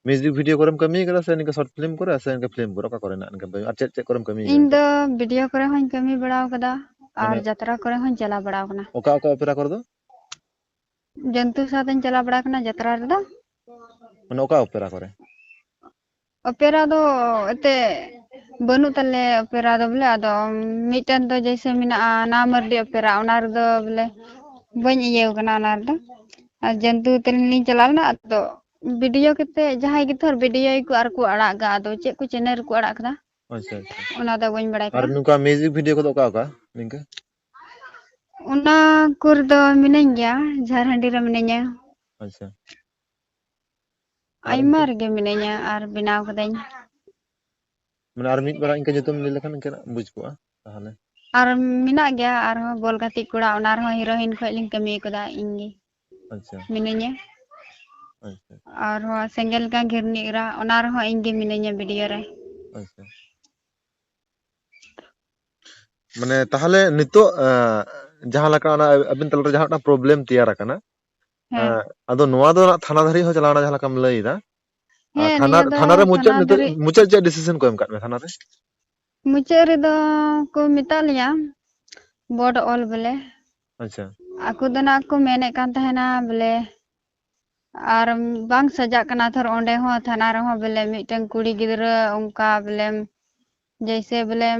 music video ᱠᱚᱨᱮᱢ ᱠᱟᱹᱢᱤ ᱠᱟᱫᱟ ᱥᱮ ᱱᱤᱝᱠᱟ short film ᱠᱚᱨᱮ ᱥᱮ ᱱᱤᱝᱠᱟ film ᱠᱚᱨᱮ, ᱚᱠᱟ ᱠᱚᱨᱮᱱᱟᱜ ᱱᱤᱝᱠᱟ ᱵᱮ-, ᱟᱨ ᱪᱮᱫ, ᱪᱮᱫ ᱠᱚᱨᱮᱢ ᱠᱟᱹᱢᱤ ᱤᱧ ᱠᱟᱫᱟ? ᱫᱚ video ᱠᱚᱨᱮ ᱦᱚᱸᱧ ᱠᱟᱹᱢᱤ ᱵᱟᱲᱟᱣ ᱠᱟᱫᱟ ᱟᱨ ᱢᱟᱱᱮ ᱡᱟᱛᱨᱟ ᱠᱚᱨᱮ ᱦᱚᱸᱧ ᱪᱟᱞᱟᱣ ᱵᱟᱲᱟᱣ ᱠᱟᱱᱟ᱾ ᱚᱠᱟ, ᱚᱠᱟ opera ᱠᱚᱨᱮ ᱫᱚ? ᱡᱚᱱᱛᱩ ᱥᱟᱶᱛᱮᱧ ᱪᱟᱞᱟᱣ ᱵᱟᱲᱟ ᱠᱟᱱᱟ ᱡᱟᱛᱨᱟ ᱨᱮᱫᱚ᱾ ᱢᱟᱱᱮ ᱚᱠᱟ opera ᱠᱚᱨᱮ? ᱚᱯᱮᱨᱟ ᱫᱚ ᱮᱱᱛᱮ ᱵᱟᱹᱱᱩᱜ ᱛᱟᱞᱮ ᱚᱯᱮᱨᱟ ᱫᱚ ᱵᱚᱞᱮ᱾ ᱟᱫᱚ ᱢᱤᱫᱴᱮᱱ ᱫᱚ ᱡᱮᱭᱥᱮ ᱢᱮᱱᱟᱜᱼᱟ ᱱᱟ ᱢᱟᱹᱨᱰᱤ ᱚᱯᱮᱨᱟ, ᱚᱱᱟ ᱨᱮᱫᱚ ᱵᱚᱞᱮ ᱵᱟᱹᱧ ᱤᱭᱟᱹᱣ ᱠᱟᱱᱟ ᱚᱱᱟ ᱨᱮᱫᱚ᱾ ᱟᱨ ᱡᱚᱱᱛᱩ ᱛᱟᱹᱞᱤᱧ ᱞᱤᱧ ᱪᱟᱞᱟᱣ ᱞᱮᱱᱟ, ᱟᱫᱚ ᱵᱷᱤᱰᱤᱭᱳ ᱠᱟᱛᱮ ᱡᱟᱦᱟᱸᱭ ᱜᱮ ᱛᱷᱚᱨ ᱵᱷᱤᱰᱤᱭᱳ ᱠᱚ ᱟᱨ ᱠᱚ ᱟᱲᱟᱜ ᱠᱟᱜᱼᱟ, ᱟᱫᱚ ᱪᱮᱫ ᱠᱚ ᱪᱮᱱᱮᱞ ᱨᱮᱠᱚ ᱟᱲᱟᱜ ᱠᱟᱫᱟ, ᱟᱪᱪᱷᱟ, ᱟᱪᱪᱷᱟ᱾ ᱚᱱᱟ ᱫᱚ ᱵᱟᱹᱧ ᱵᱟᱲᱟᱭ ᱟᱨ ᱠᱟᱱᱟ᱾ ᱱᱚᱝᱠᱟ ᱢᱤᱣᱡᱤᱠ ᱵᱷᱤᱰᱤᱭᱳ ᱠᱚᱫᱚ ᱚᱠᱟ ᱚᱠᱟ ᱱᱤᱝᱠᱟᱹ? ᱚᱱᱟ ᱠᱚᱨᱮ ᱫᱚ ᱢᱤᱱᱟᱹᱧ ᱜᱮᱭᱟ, ᱡᱷᱟᱨᱦᱟᱺᱰᱤ ᱨᱮ ᱢᱤᱱᱟᱹᱧᱟ᱾ ᱟᱪᱪᱷᱟ᱾ ᱟᱨ ᱟᱭᱢᱟ ᱤᱱᱠᱟᱹ? ᱨᱮᱜᱮ ᱢᱤᱱᱟᱹᱧᱟ ᱟᱨ ᱵᱮᱱᱟᱣ ᱠᱟᱹᱫᱟᱹᱧ᱾ ᱢᱟᱱᱮ ᱟᱨ ᱢᱤᱫ ᱵᱟᱨ ᱤᱱᱠᱟᱹ ᱧᱩᱛᱩᱢ ᱞᱟᱹᱭ ᱞᱮᱠᱷᱟᱱ ᱤᱱᱠᱟᱹᱱᱟᱜ ᱵᱩᱡᱽ ᱠᱚᱜᱼᱟ ᱛᱟᱦᱚᱞᱮ᱾ ᱟᱨ ᱢᱮᱱᱟᱜ ᱜᱮᱭᱟ ᱟᱨᱦᱚᱸ ᱵᱚᱞ ᱜᱟᱛᱮᱜ ᱠᱚᱲᱟ, ᱚᱱᱟ ᱨᱮᱦᱚᱸ ᱦᱤᱨᱳᱭᱤᱱ ᱠᱷᱚᱡ ᱞᱤᱧ ᱠᱟᱹᱢᱤ ᱠᱟᱫᱟ ᱤᱧ ᱜᱮ᱾ ᱟᱪᱪᱷᱟ᱾ ᱢᱤᱱᱟᱹᱧᱟ᱾ ᱟᱪᱪᱷᱟ᱾ ᱟᱨᱦᱚᱸ ᱥᱮᱸᱜᱮᱞ ᱞᱮᱠᱟ ᱜᱷᱤᱨᱱᱤ ᱮᱨᱟ, ᱚᱱᱟ ᱨᱮᱦᱚᱸ ᱤᱧ ᱜᱮ ᱢᱤᱱᱟᱹᱧᱟ ᱵᱷᱤᱰᱤᱭᱳ ᱨᱮ᱾ ᱟᱪᱪᱷᱟ᱾ ᱢᱟᱱᱮ ᱛᱟᱦᱚᱞᱮ ᱱᱤᱛᱚᱜ, ᱮᱸ, ᱡᱟᱦᱟᱸ ᱞᱮᱠᱟ ᱚᱱᱟ ᱟᱹᱵᱤᱱ ᱛᱟᱞᱟᱨᱮ ᱡᱟᱦᱟᱸ ᱢᱤᱫᱴᱟᱝ ᱯᱨᱚᱵᱞᱮᱢ ᱛᱮᱭᱟᱨ ᱟᱠᱟᱱᱟ, ᱦᱮᱸ᱾ ᱮᱸ, ᱟᱫᱚ ᱱᱚᱣᱟ ᱫᱚ ᱱᱟᱜ ᱛᱷᱟᱱᱟ ᱫᱷᱟᱹᱨᱤᱡ ᱦᱚᱸ ᱪᱟᱞᱟᱣᱱᱟ ᱡᱟᱦᱟᱸ ᱞᱮᱠᱟᱢ ᱞᱟᱹᱭ ᱮᱫᱟ᱾ ᱟᱨ ᱦᱮᱸ, ᱛᱷᱟᱱᱟ, ᱱᱤᱭᱟᱹ ᱫᱚ ᱛᱷᱟᱱᱟ ᱨᱮ ᱢᱩᱪᱟᱹᱫ ᱛᱷᱟᱱᱟ ᱱᱤᱛᱚᱜ ᱫᱷᱟᱹᱨᱤᱡ ᱢᱩᱪᱟᱹᱫ ᱪᱮᱫ ᱰᱤᱥᱤᱥᱚᱱ ᱠᱚ ᱮᱢ ᱟᱠᱟᱫ ᱢᱮᱭᱟ ᱛᱷᱟᱱᱟ ᱨᱮ? ᱢᱩᱪᱟᱹᱫ ᱨᱮᱫᱚ ᱠᱚ ᱢᱮᱛᱟᱜ ᱞᱮᱭᱟ ᱵᱳᱨᱰ ᱚᱞ ᱵᱚᱞᱮ᱾ ᱟᱪᱪᱷᱟ᱾ ᱟᱠᱚ ᱫᱚ ᱱᱟᱜ ᱠᱚ ᱢᱮᱱᱮᱫ ᱠᱟᱱ ᱛᱟᱦᱮᱱᱟ ᱵᱚᱞᱮ, ᱟᱨ ᱵᱟᱝ ᱥᱟᱡᱟᱜ ᱠᱟᱱᱟ ᱛᱷᱚᱨ ᱚᱸᱰᱮ ᱦᱚᱸ ᱛᱷᱟᱱᱟ ᱨᱮᱦᱚᱸ ᱵᱚᱞᱮ ᱢᱤᱫᱴᱮᱱ ᱠᱩᱲᱤ ᱜᱤᱫᱽᱨᱟᱹ ᱚᱱᱠᱟ ᱵᱚᱞᱮ ᱡᱮᱭᱥᱮ ᱵᱚᱞᱮ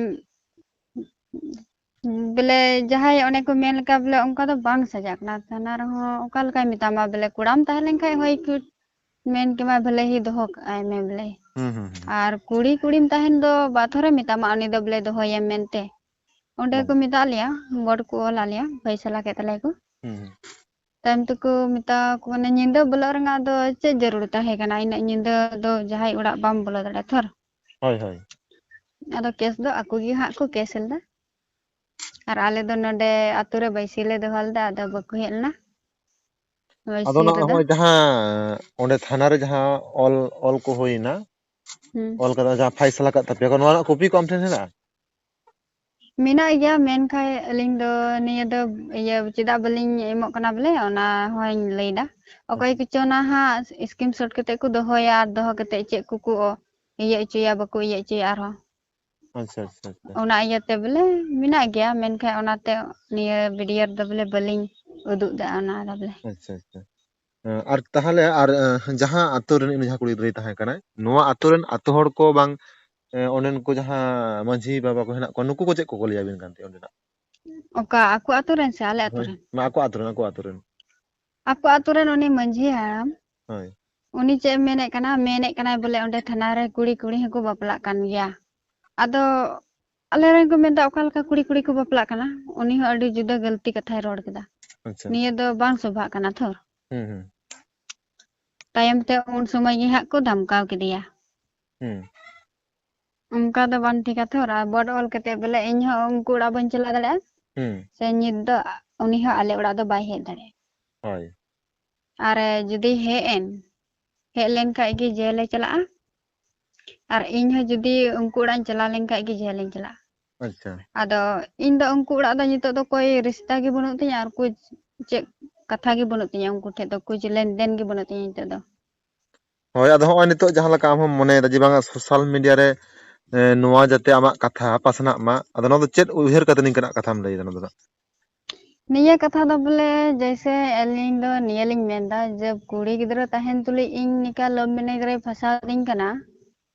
ᱵᱚᱞᱮ ᱡᱟᱦᱟᱸᱭ ᱚᱱᱮ ᱠᱚ ᱢᱮᱱ ᱞᱮᱠᱟ ᱵᱚᱞᱮ ᱚᱱᱠᱟ ᱫᱚ ᱵᱟᱝ ᱥᱟᱡᱟᱜ ᱠᱟᱱᱟ ᱛᱷᱟᱱᱟ ᱨᱮᱦᱚᱸ᱾ ᱚᱠᱟ ᱞᱮᱠᱟᱭ ᱢᱮᱛᱟᱢᱟ ᱵᱚᱞᱮ ᱠᱚᱲᱟᱢ ᱛᱟᱦᱮᱸ ᱞᱮᱱ ᱠᱷᱟᱡ ᱦᱳᱭ ᱠᱚ ᱢᱮᱱ ᱠᱮᱢᱟ ᱵᱚᱞᱮ ᱦᱤ ᱫᱚᱦᱚ ᱠᱟᱜᱼᱟᱭ ᱢᱮ ᱵᱚᱞᱮ᱾ ᱦᱩᱸ, ᱦᱩᱸ, ᱦᱩᱸ᱾ ᱟᱨ ᱠᱩᱲᱤ ᱠᱩᱲᱤᱢ ᱛᱟᱦᱮᱱ ᱫᱚ ᱵᱟᱨ ᱛᱷᱚᱨᱮ ᱢᱮᱛᱟᱢᱟ ᱩᱱᱤ ᱫᱚ ᱵᱚᱞᱮ ᱫᱚᱦᱚᱭᱮᱢ ᱢᱮᱱᱛᱮ᱾ ᱚᱸᱰᱮ ᱦᱩᱸ᱾ ᱠᱚ ᱢᱮᱛᱟᱜ ᱞᱮᱭᱟ, ᱵᱳᱨᱰ ᱠᱚ ᱚᱞ ᱟᱫ ᱞᱮᱭᱟ, ᱯᱷᱟᱭᱥᱟᱞᱟ ᱠᱮᱫ ᱛᱟᱞᱮᱭᱟ ᱠᱚ᱾ ᱦᱩᱸ, ᱦᱩᱸ᱾ ᱛᱟᱭᱚᱢ ᱛᱮᱠᱚ ᱢᱮᱛᱟ ᱠᱚ ᱠᱟᱱᱟ, ᱧᱤᱫᱟᱹ ᱵᱚᱞᱚᱜ ᱨᱮᱱᱟᱜ ᱫᱚ ᱪᱮᱫ ᱡᱟᱹᱨᱩᱲ ᱛᱟᱦᱮᱸ ᱠᱟᱱᱟ? ᱤᱱᱟᱹᱜ ᱧᱤᱫᱟᱹ ᱫᱚ ᱡᱟᱦᱟᱸᱭ ᱚᱲᱟᱜ ᱵᱟᱢ ᱵᱚᱞᱚ ᱫᱟᱲᱮᱭᱟᱜᱼᱟ ᱛᱷᱚᱨ᱾ ᱦᱳᱭ, ᱦᱳᱭ᱾ ᱟᱫᱚ ᱠᱮᱥ ᱫᱚ ᱟᱠᱚ ᱜᱮ ᱦᱟᱸᱜ ᱠᱚ ᱠᱮᱥ ᱞᱮᱫᱟ᱾ ᱟᱨ ᱟᱞᱮ ᱫᱚ ᱱᱚᱰᱮ ᱟᱛᱳ ᱨᱮ ᱵᱟᱹᱭᱥᱤ ᱞᱮ ᱫᱚᱦᱚ ᱞᱮᱫᱟ, ᱟᱫᱚ ᱵᱟᱠᱚ ᱦᱮᱡ ᱞᱮᱱᱟ᱾ ᱟᱫᱚ ᱵᱟᱹᱭᱥᱤ ᱱᱟᱜ ᱨᱮᱫᱚ ᱱᱚᱜᱼᱚᱭ ᱡᱟᱦᱟᱸ ᱚᱸᱰᱮ ᱛᱷᱟᱱᱟ ᱨᱮ ᱡᱟᱦᱟᱸ ᱚᱞ, ᱚᱞ ᱠᱚ ᱦᱩᱭᱱᱟ, ᱦᱩᱸ᱾ ᱚᱞ ᱠᱟᱛᱮ ᱡᱟᱦᱟᱸ ᱯᱷᱟᱭᱥᱟᱞᱟ ᱠᱟᱜ ᱛᱟᱯᱮᱭᱟ ᱠᱚ, ᱱᱚᱣᱟ ᱨᱮᱱᱟᱜ ᱠᱚᱯᱤ ᱠᱚ ᱟᱢ ᱴᱷᱮᱱ ᱦᱮᱱᱟᱜᱼᱟ? ᱢᱮᱱᱟᱜ ᱜᱮᱭᱟ, ᱢᱮᱱᱠᱷᱟᱱ ᱟᱹᱞᱤᱧ ᱫᱚ ᱱᱤᱭᱟᱹ ᱫᱚ ᱤᱭᱟᱹ ᱪᱮᱫᱟᱜ ᱵᱟᱹᱞᱤᱧ ᱮᱢᱚᱜ ᱠᱟᱱᱟ ᱵᱚᱞᱮ, ᱚᱱᱟ ᱦᱚᱸᱧ ᱞᱟᱹᱭᱫᱟ᱾ ᱚᱠᱚᱭ ᱟᱪᱪᱷᱟ᱾ ᱠᱚᱪᱚ ᱚᱱᱟ ᱦᱟᱸᱜ screenshot ᱠᱟᱛᱮ ᱠᱚ ᱫᱚᱦᱚᱭᱟ, ᱟᱨ ᱫᱚᱦᱚ ᱠᱟᱛᱮ ᱪᱮᱫ ᱠᱚᱠᱚ ᱚ-, ᱤᱭᱟᱹ ᱦᱚᱪᱚᱭᱟ, ᱵᱟᱠᱚ ᱤᱭᱟᱹ ᱦᱚᱪᱚᱭᱟ ᱟᱨᱦᱚᱸ᱾ ᱟᱪᱪᱷᱟ, ᱟᱪᱪᱷᱟ, ᱟᱪᱪᱷᱟ᱾ ᱚᱱᱟ ᱤᱭᱟᱹᱛᱮ ᱵᱚᱞᱮ ᱢᱮᱱᱟᱜ ᱜᱮᱭᱟ, ᱢᱮᱱᱠᱷᱟᱱ ᱚᱱᱟᱛᱮ ᱱᱤᱭᱟᱹ ᱵᱷᱤᱰᱤᱭᱳ ᱨᱮᱫᱚ ᱵᱚᱞᱮ ᱵᱟᱹᱞᱤᱧ ᱩᱫᱩᱜ ᱫᱟ ᱚᱱᱟ ᱫᱚ ᱵᱚᱞᱮ᱾ ᱟᱪᱪᱷᱟ, ᱟᱪᱪᱷᱟ᱾ ᱟᱨ ᱛᱟᱦᱚᱞᱮ ᱟᱨ ᱡᱟᱦᱟᱸ ᱟᱛᱳ ᱨᱮᱱ ᱩᱱᱤ ᱡᱟᱦᱟᱸ ᱠᱩᱲᱤ ᱜᱤᱫᱽᱨᱟᱹᱭ ᱛᱟᱦᱮᱸ ᱠᱟᱱᱟᱭ, ᱱᱚᱣᱟ ᱟᱛᱳ ᱨᱮᱱ ᱟᱛᱳ ᱦᱚᱲ ᱠᱚ ᱵᱟᱝ ᱚᱸᱰᱮᱱ ᱠᱚ ᱡᱟᱦᱟᱸ ᱢᱟᱹᱡᱷᱤ ᱵᱟᱵᱟ ᱠᱚ ᱦᱮᱱᱟᱜ ᱠᱚᱣᱟ, ᱱᱩᱠᱩ ᱠᱚ ᱪᱮᱫ ᱠᱚᱠᱚ ᱞᱟᱹᱭ ᱟᱵᱤᱱ ᱠᱟᱱ ᱛᱟᱦᱮᱸᱫ ᱚᱸᱰᱮᱱᱟᱜ? ᱚᱠᱟ ᱟᱠᱚ ᱟᱛᱳ ᱨᱮᱱ ᱥᱮ ᱟᱞᱮ ᱟᱛᱳ ᱨᱮᱱ? ᱟᱠᱚ ᱟᱛᱳ ᱨᱮᱱ, ᱟᱠᱚ ᱟᱛᱳ ᱨᱮᱱ᱾ ᱟᱠᱚ ᱟᱛᱳ ᱨᱮᱱ ᱩᱱᱤ ᱢᱟᱹᱡᱷᱤ ᱦᱟᱲᱟᱢ, ᱦᱳᱭ᱾ ᱩᱱᱤ ᱪᱮᱫ ᱮ ᱢᱮᱱᱮᱫ ᱠᱟᱱᱟ, ᱢᱮᱱᱮᱫ ᱠᱟᱱᱟᱭ ᱵᱚᱞᱮ ᱚᱸᱰᱮ ᱛᱷᱟᱱᱟ ᱨᱮ ᱠᱩᱲᱤ ᱠᱩᱲᱤ ᱦᱚᱸᱠᱚ ᱵᱟᱯᱞᱟᱜ ᱠᱟᱱ ᱜᱮᱭᱟ᱾ ᱟᱫᱚ ᱟᱞᱮ ᱨᱮᱱ ᱠᱚ ᱢᱮᱱᱫᱟ, ᱚᱠᱟ ᱞᱮᱠᱟ ᱠᱩᱲᱤ ᱠᱩᱲᱤ ᱠᱚ ᱵᱟᱯᱞᱟᱜ ᱠᱟᱱᱟ? ᱩᱱᱤ ᱦᱚᱸ ᱟᱹᱰᱤ ᱡᱩᱫᱟᱹ ᱜᱟᱹᱞᱛᱤ ᱠᱟᱛᱷᱟᱭ ᱨᱚᱲ ᱠᱮᱫᱟ᱾ ᱟᱪᱪᱷᱟ᱾ ᱱᱤᱭᱟᱹ ᱫᱚ ᱵᱟᱝ ᱥᱚᱵᱷᱟᱜ ᱠᱟᱱᱟ ᱛᱷᱚᱨ᱾ ᱦᱩᱸ, ᱦᱩᱸ᱾ ᱛᱟᱭᱚᱢ ᱛᱮ ᱩᱱ ᱥᱚᱢᱚᱭ ᱜᱮ ᱦᱟᱸᱜ ᱠᱚ ᱫᱷᱟᱢᱠᱟᱣ ᱠᱮᱫᱮᱭᱟ᱾ ᱦᱩᱸ᱾ ᱚᱱᱠᱟ ᱫᱚ ᱵᱟᱝ ᱴᱷᱤᱠᱟ ᱛᱷᱚᱨ᱾ ᱟᱨ ᱵᱚᱰ ᱚᱞ ᱠᱟᱛᱮ ᱵᱚᱞᱮ ᱤᱧ ᱦᱚᱸ ᱩᱱᱠᱩ ᱚᱲᱟᱜ ᱵᱟᱹᱧ ᱪᱟᱞᱟᱣ ᱫᱟᱲᱮᱭᱟᱜᱼᱟ᱾ ᱦᱩᱸ᱾ ᱥᱮ ᱧᱤᱛ ᱫᱚ ᱩᱱᱤ ᱦᱚᱸ ᱟᱞᱮ ᱚᱲᱟᱜ ᱫᱚ ᱵᱟᱭ ᱦᱮᱡ ᱫᱟᱲᱮᱭᱟᱜᱼᱟ᱾ ᱦᱳᱭ᱾ ᱟᱨ ᱡᱩᱫᱤ ᱦᱮᱡ ᱮᱱ, ᱦᱮᱡ ᱞᱮᱱ ᱠᱷᱟᱡ ᱜᱮ ᱡᱮᱞᱮ ᱪᱟᱞᱟᱜᱼᱟ᱾ ᱟᱨ ᱤᱧ ᱦᱚᱸ ᱡᱩᱫᱤ ᱩᱱᱠᱩ ᱚᱲᱟᱜ ᱤᱧ ᱪᱟᱞᱟᱣ ᱞᱮᱱ ᱠᱷᱟᱡ ᱜᱮ ᱡᱮᱞᱤᱧ ᱪᱟᱞᱟᱜᱼᱟ᱾ ᱟᱪᱪᱷᱟ᱾ ᱟᱫᱚ ᱤᱧ ᱫᱚ ᱩᱱᱠᱩ ᱚᱲᱟᱜ ᱫᱚ ᱱᱤᱛᱚᱜ ᱫᱚ ᱠᱳᱭ ᱨᱤᱥᱛᱟ ᱜᱮ ᱵᱟᱹᱱᱩᱜ ᱛᱤᱧᱟ ᱟᱨ ᱠᱳᱭ ᱪᱮᱫ ᱠᱟᱛᱷᱟ ᱜᱮ ᱵᱟᱹᱱᱩᱜ ᱛᱤᱧᱟ ᱩᱱᱠᱩ ᱴᱷᱮᱡ ᱫᱚ, ᱠᱳᱭ ᱞᱮᱱᱫᱮᱱ ᱜᱮ ᱵᱟᱹᱱᱩᱜ ᱛᱤᱧᱟ ᱱᱤᱛᱚᱜ ᱫᱚ᱾ ᱦᱳᱭ, ᱟᱫᱚ ᱦᱚᱸᱜᱼᱚᱭ ᱱᱤᱛᱚᱜ ᱡᱟᱦᱟᱸ ᱞᱮᱠᱟ ᱟᱢ ᱦᱚᱸᱢ ᱢᱚᱱᱮᱭᱮᱫᱟ ᱡᱮ ᱵᱟᱝᱟ social media ᱨᱮ, ᱮ, ᱱᱚᱣᱟ ᱡᱟᱛᱮ ᱟᱢᱟᱜ ᱠᱟᱛᱷᱟ ᱯᱟᱥᱱᱟᱜ ᱢᱟ, ᱟᱫᱚ ᱱᱚᱣᱟ ᱫᱚ ᱪᱮᱫ ᱩᱭᱦᱟᱹᱨ ᱠᱟᱛᱮ ᱱᱤᱝᱠᱟᱱᱟᱜ ᱠᱟᱛᱷᱟᱢ ᱞᱟᱹᱭᱫᱟ ᱱᱚᱣᱟ ᱫᱚ ᱱᱟᱜ? ᱱᱤᱭᱟᱹ ᱠᱟᱛᱷᱟ ᱫᱚ ᱵᱚᱞᱮ ᱡᱮᱭᱥᱮ ᱟᱹᱞᱤᱧ ᱫᱚ ᱱᱤᱭᱟᱹ ᱞᱤᱧ ᱢᱮᱱᱫᱟ ᱡᱮ ᱠᱩᱲᱤ ᱜᱤᱫᱽᱨᱟᱹ ᱛᱟᱦᱮᱱ ᱛᱩᱞᱩᱡ ᱤᱧ ᱱᱤᱝᱠᱟ love marriage ᱨᱮ ᱯᱷᱟᱸᱥᱟᱣ ᱫᱤᱧ ᱠᱟᱱᱟ,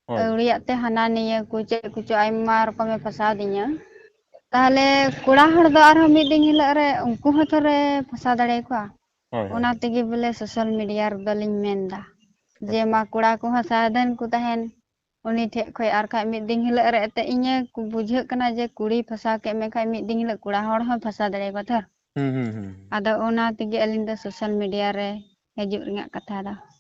ᱦᱳᱭ᱾ ᱟᱹᱣᱲᱤᱭᱟᱜ ᱛᱮ ᱦᱟᱱᱟ ᱱᱤᱭᱟᱹ ᱠᱚ ᱪᱮᱫ ᱠᱚᱪᱚ ᱟᱭᱢᱟ ᱨᱚᱠᱚᱢᱮ ᱯᱷᱟᱸᱥᱟᱣ ᱫᱤᱧᱟ᱾ ᱛᱟᱦᱞᱮ ᱠᱚᱲᱟ ᱦᱚᱲ ᱫᱚ ᱟᱨᱦᱚᱸ ᱢᱤᱫ ᱫᱤᱱ ᱦᱤᱞᱳᱜ ᱨᱮ ᱩᱱᱠᱩ ᱦᱚᱸ ᱛᱷᱚᱨᱮ ᱯᱷᱟᱸᱥᱟᱣ ᱫᱟᱲᱮᱭᱟᱠᱚᱣᱟ᱾ ᱦᱳᱭ, ᱦᱳᱭ᱾ ᱚᱱᱟ ᱛᱮᱜᱮ ᱵᱚᱞᱮ social media ᱨᱮᱫᱚ ᱞᱤᱧ ᱢᱮᱱᱫᱟ ᱡᱮ ᱟᱪᱪᱷᱟ᱾ ᱢᱟ ᱠᱚᱲᱟ ᱠᱚᱦᱚᱸ ᱥᱟᱵᱫᱷᱟᱱ ᱠᱚ ᱛᱟᱦᱮᱱ ᱩᱱᱤ ᱴᱷᱮᱡ ᱠᱷᱚᱡ, ᱟᱨ ᱠᱷᱟᱡ ᱢᱤᱫ ᱫᱤᱱ ᱦᱤᱞᱳᱜ ᱨᱮ ᱮᱱᱛᱮᱫ ᱤᱧᱮ ᱠᱩ-, ᱵᱩᱡᱷᱟᱹᱜ ᱠᱟᱱᱟ ᱡᱮ ᱠᱩᱲᱤ ᱯᱷᱟᱸᱥᱟᱣ ᱠᱮᱫ ᱢᱮ ᱠᱷᱟᱡ ᱢᱤᱫ ᱫᱤᱱ ᱦᱤᱞᱳᱜ ᱠᱚᱲᱟ ᱦᱚᱲ ᱦᱚᱸ ᱯᱷᱟᱸᱥᱟᱣ ᱫᱟᱲᱮᱭᱟᱠᱚᱣᱟ ᱛᱷᱚᱨ᱾ ᱦᱩᱸ, ᱦᱩᱸ, ᱦᱩᱸ, ᱦᱩᱸ᱾ ᱟᱫᱚ ᱚᱱᱟ ᱛᱮᱜᱮ ᱟᱹᱞᱤᱧ ᱫᱚ social media ᱨᱮ ᱦᱤᱡᱩᱜ ᱨᱮᱱᱟᱜ ᱠᱟᱛᱷᱟ ᱫᱚ᱾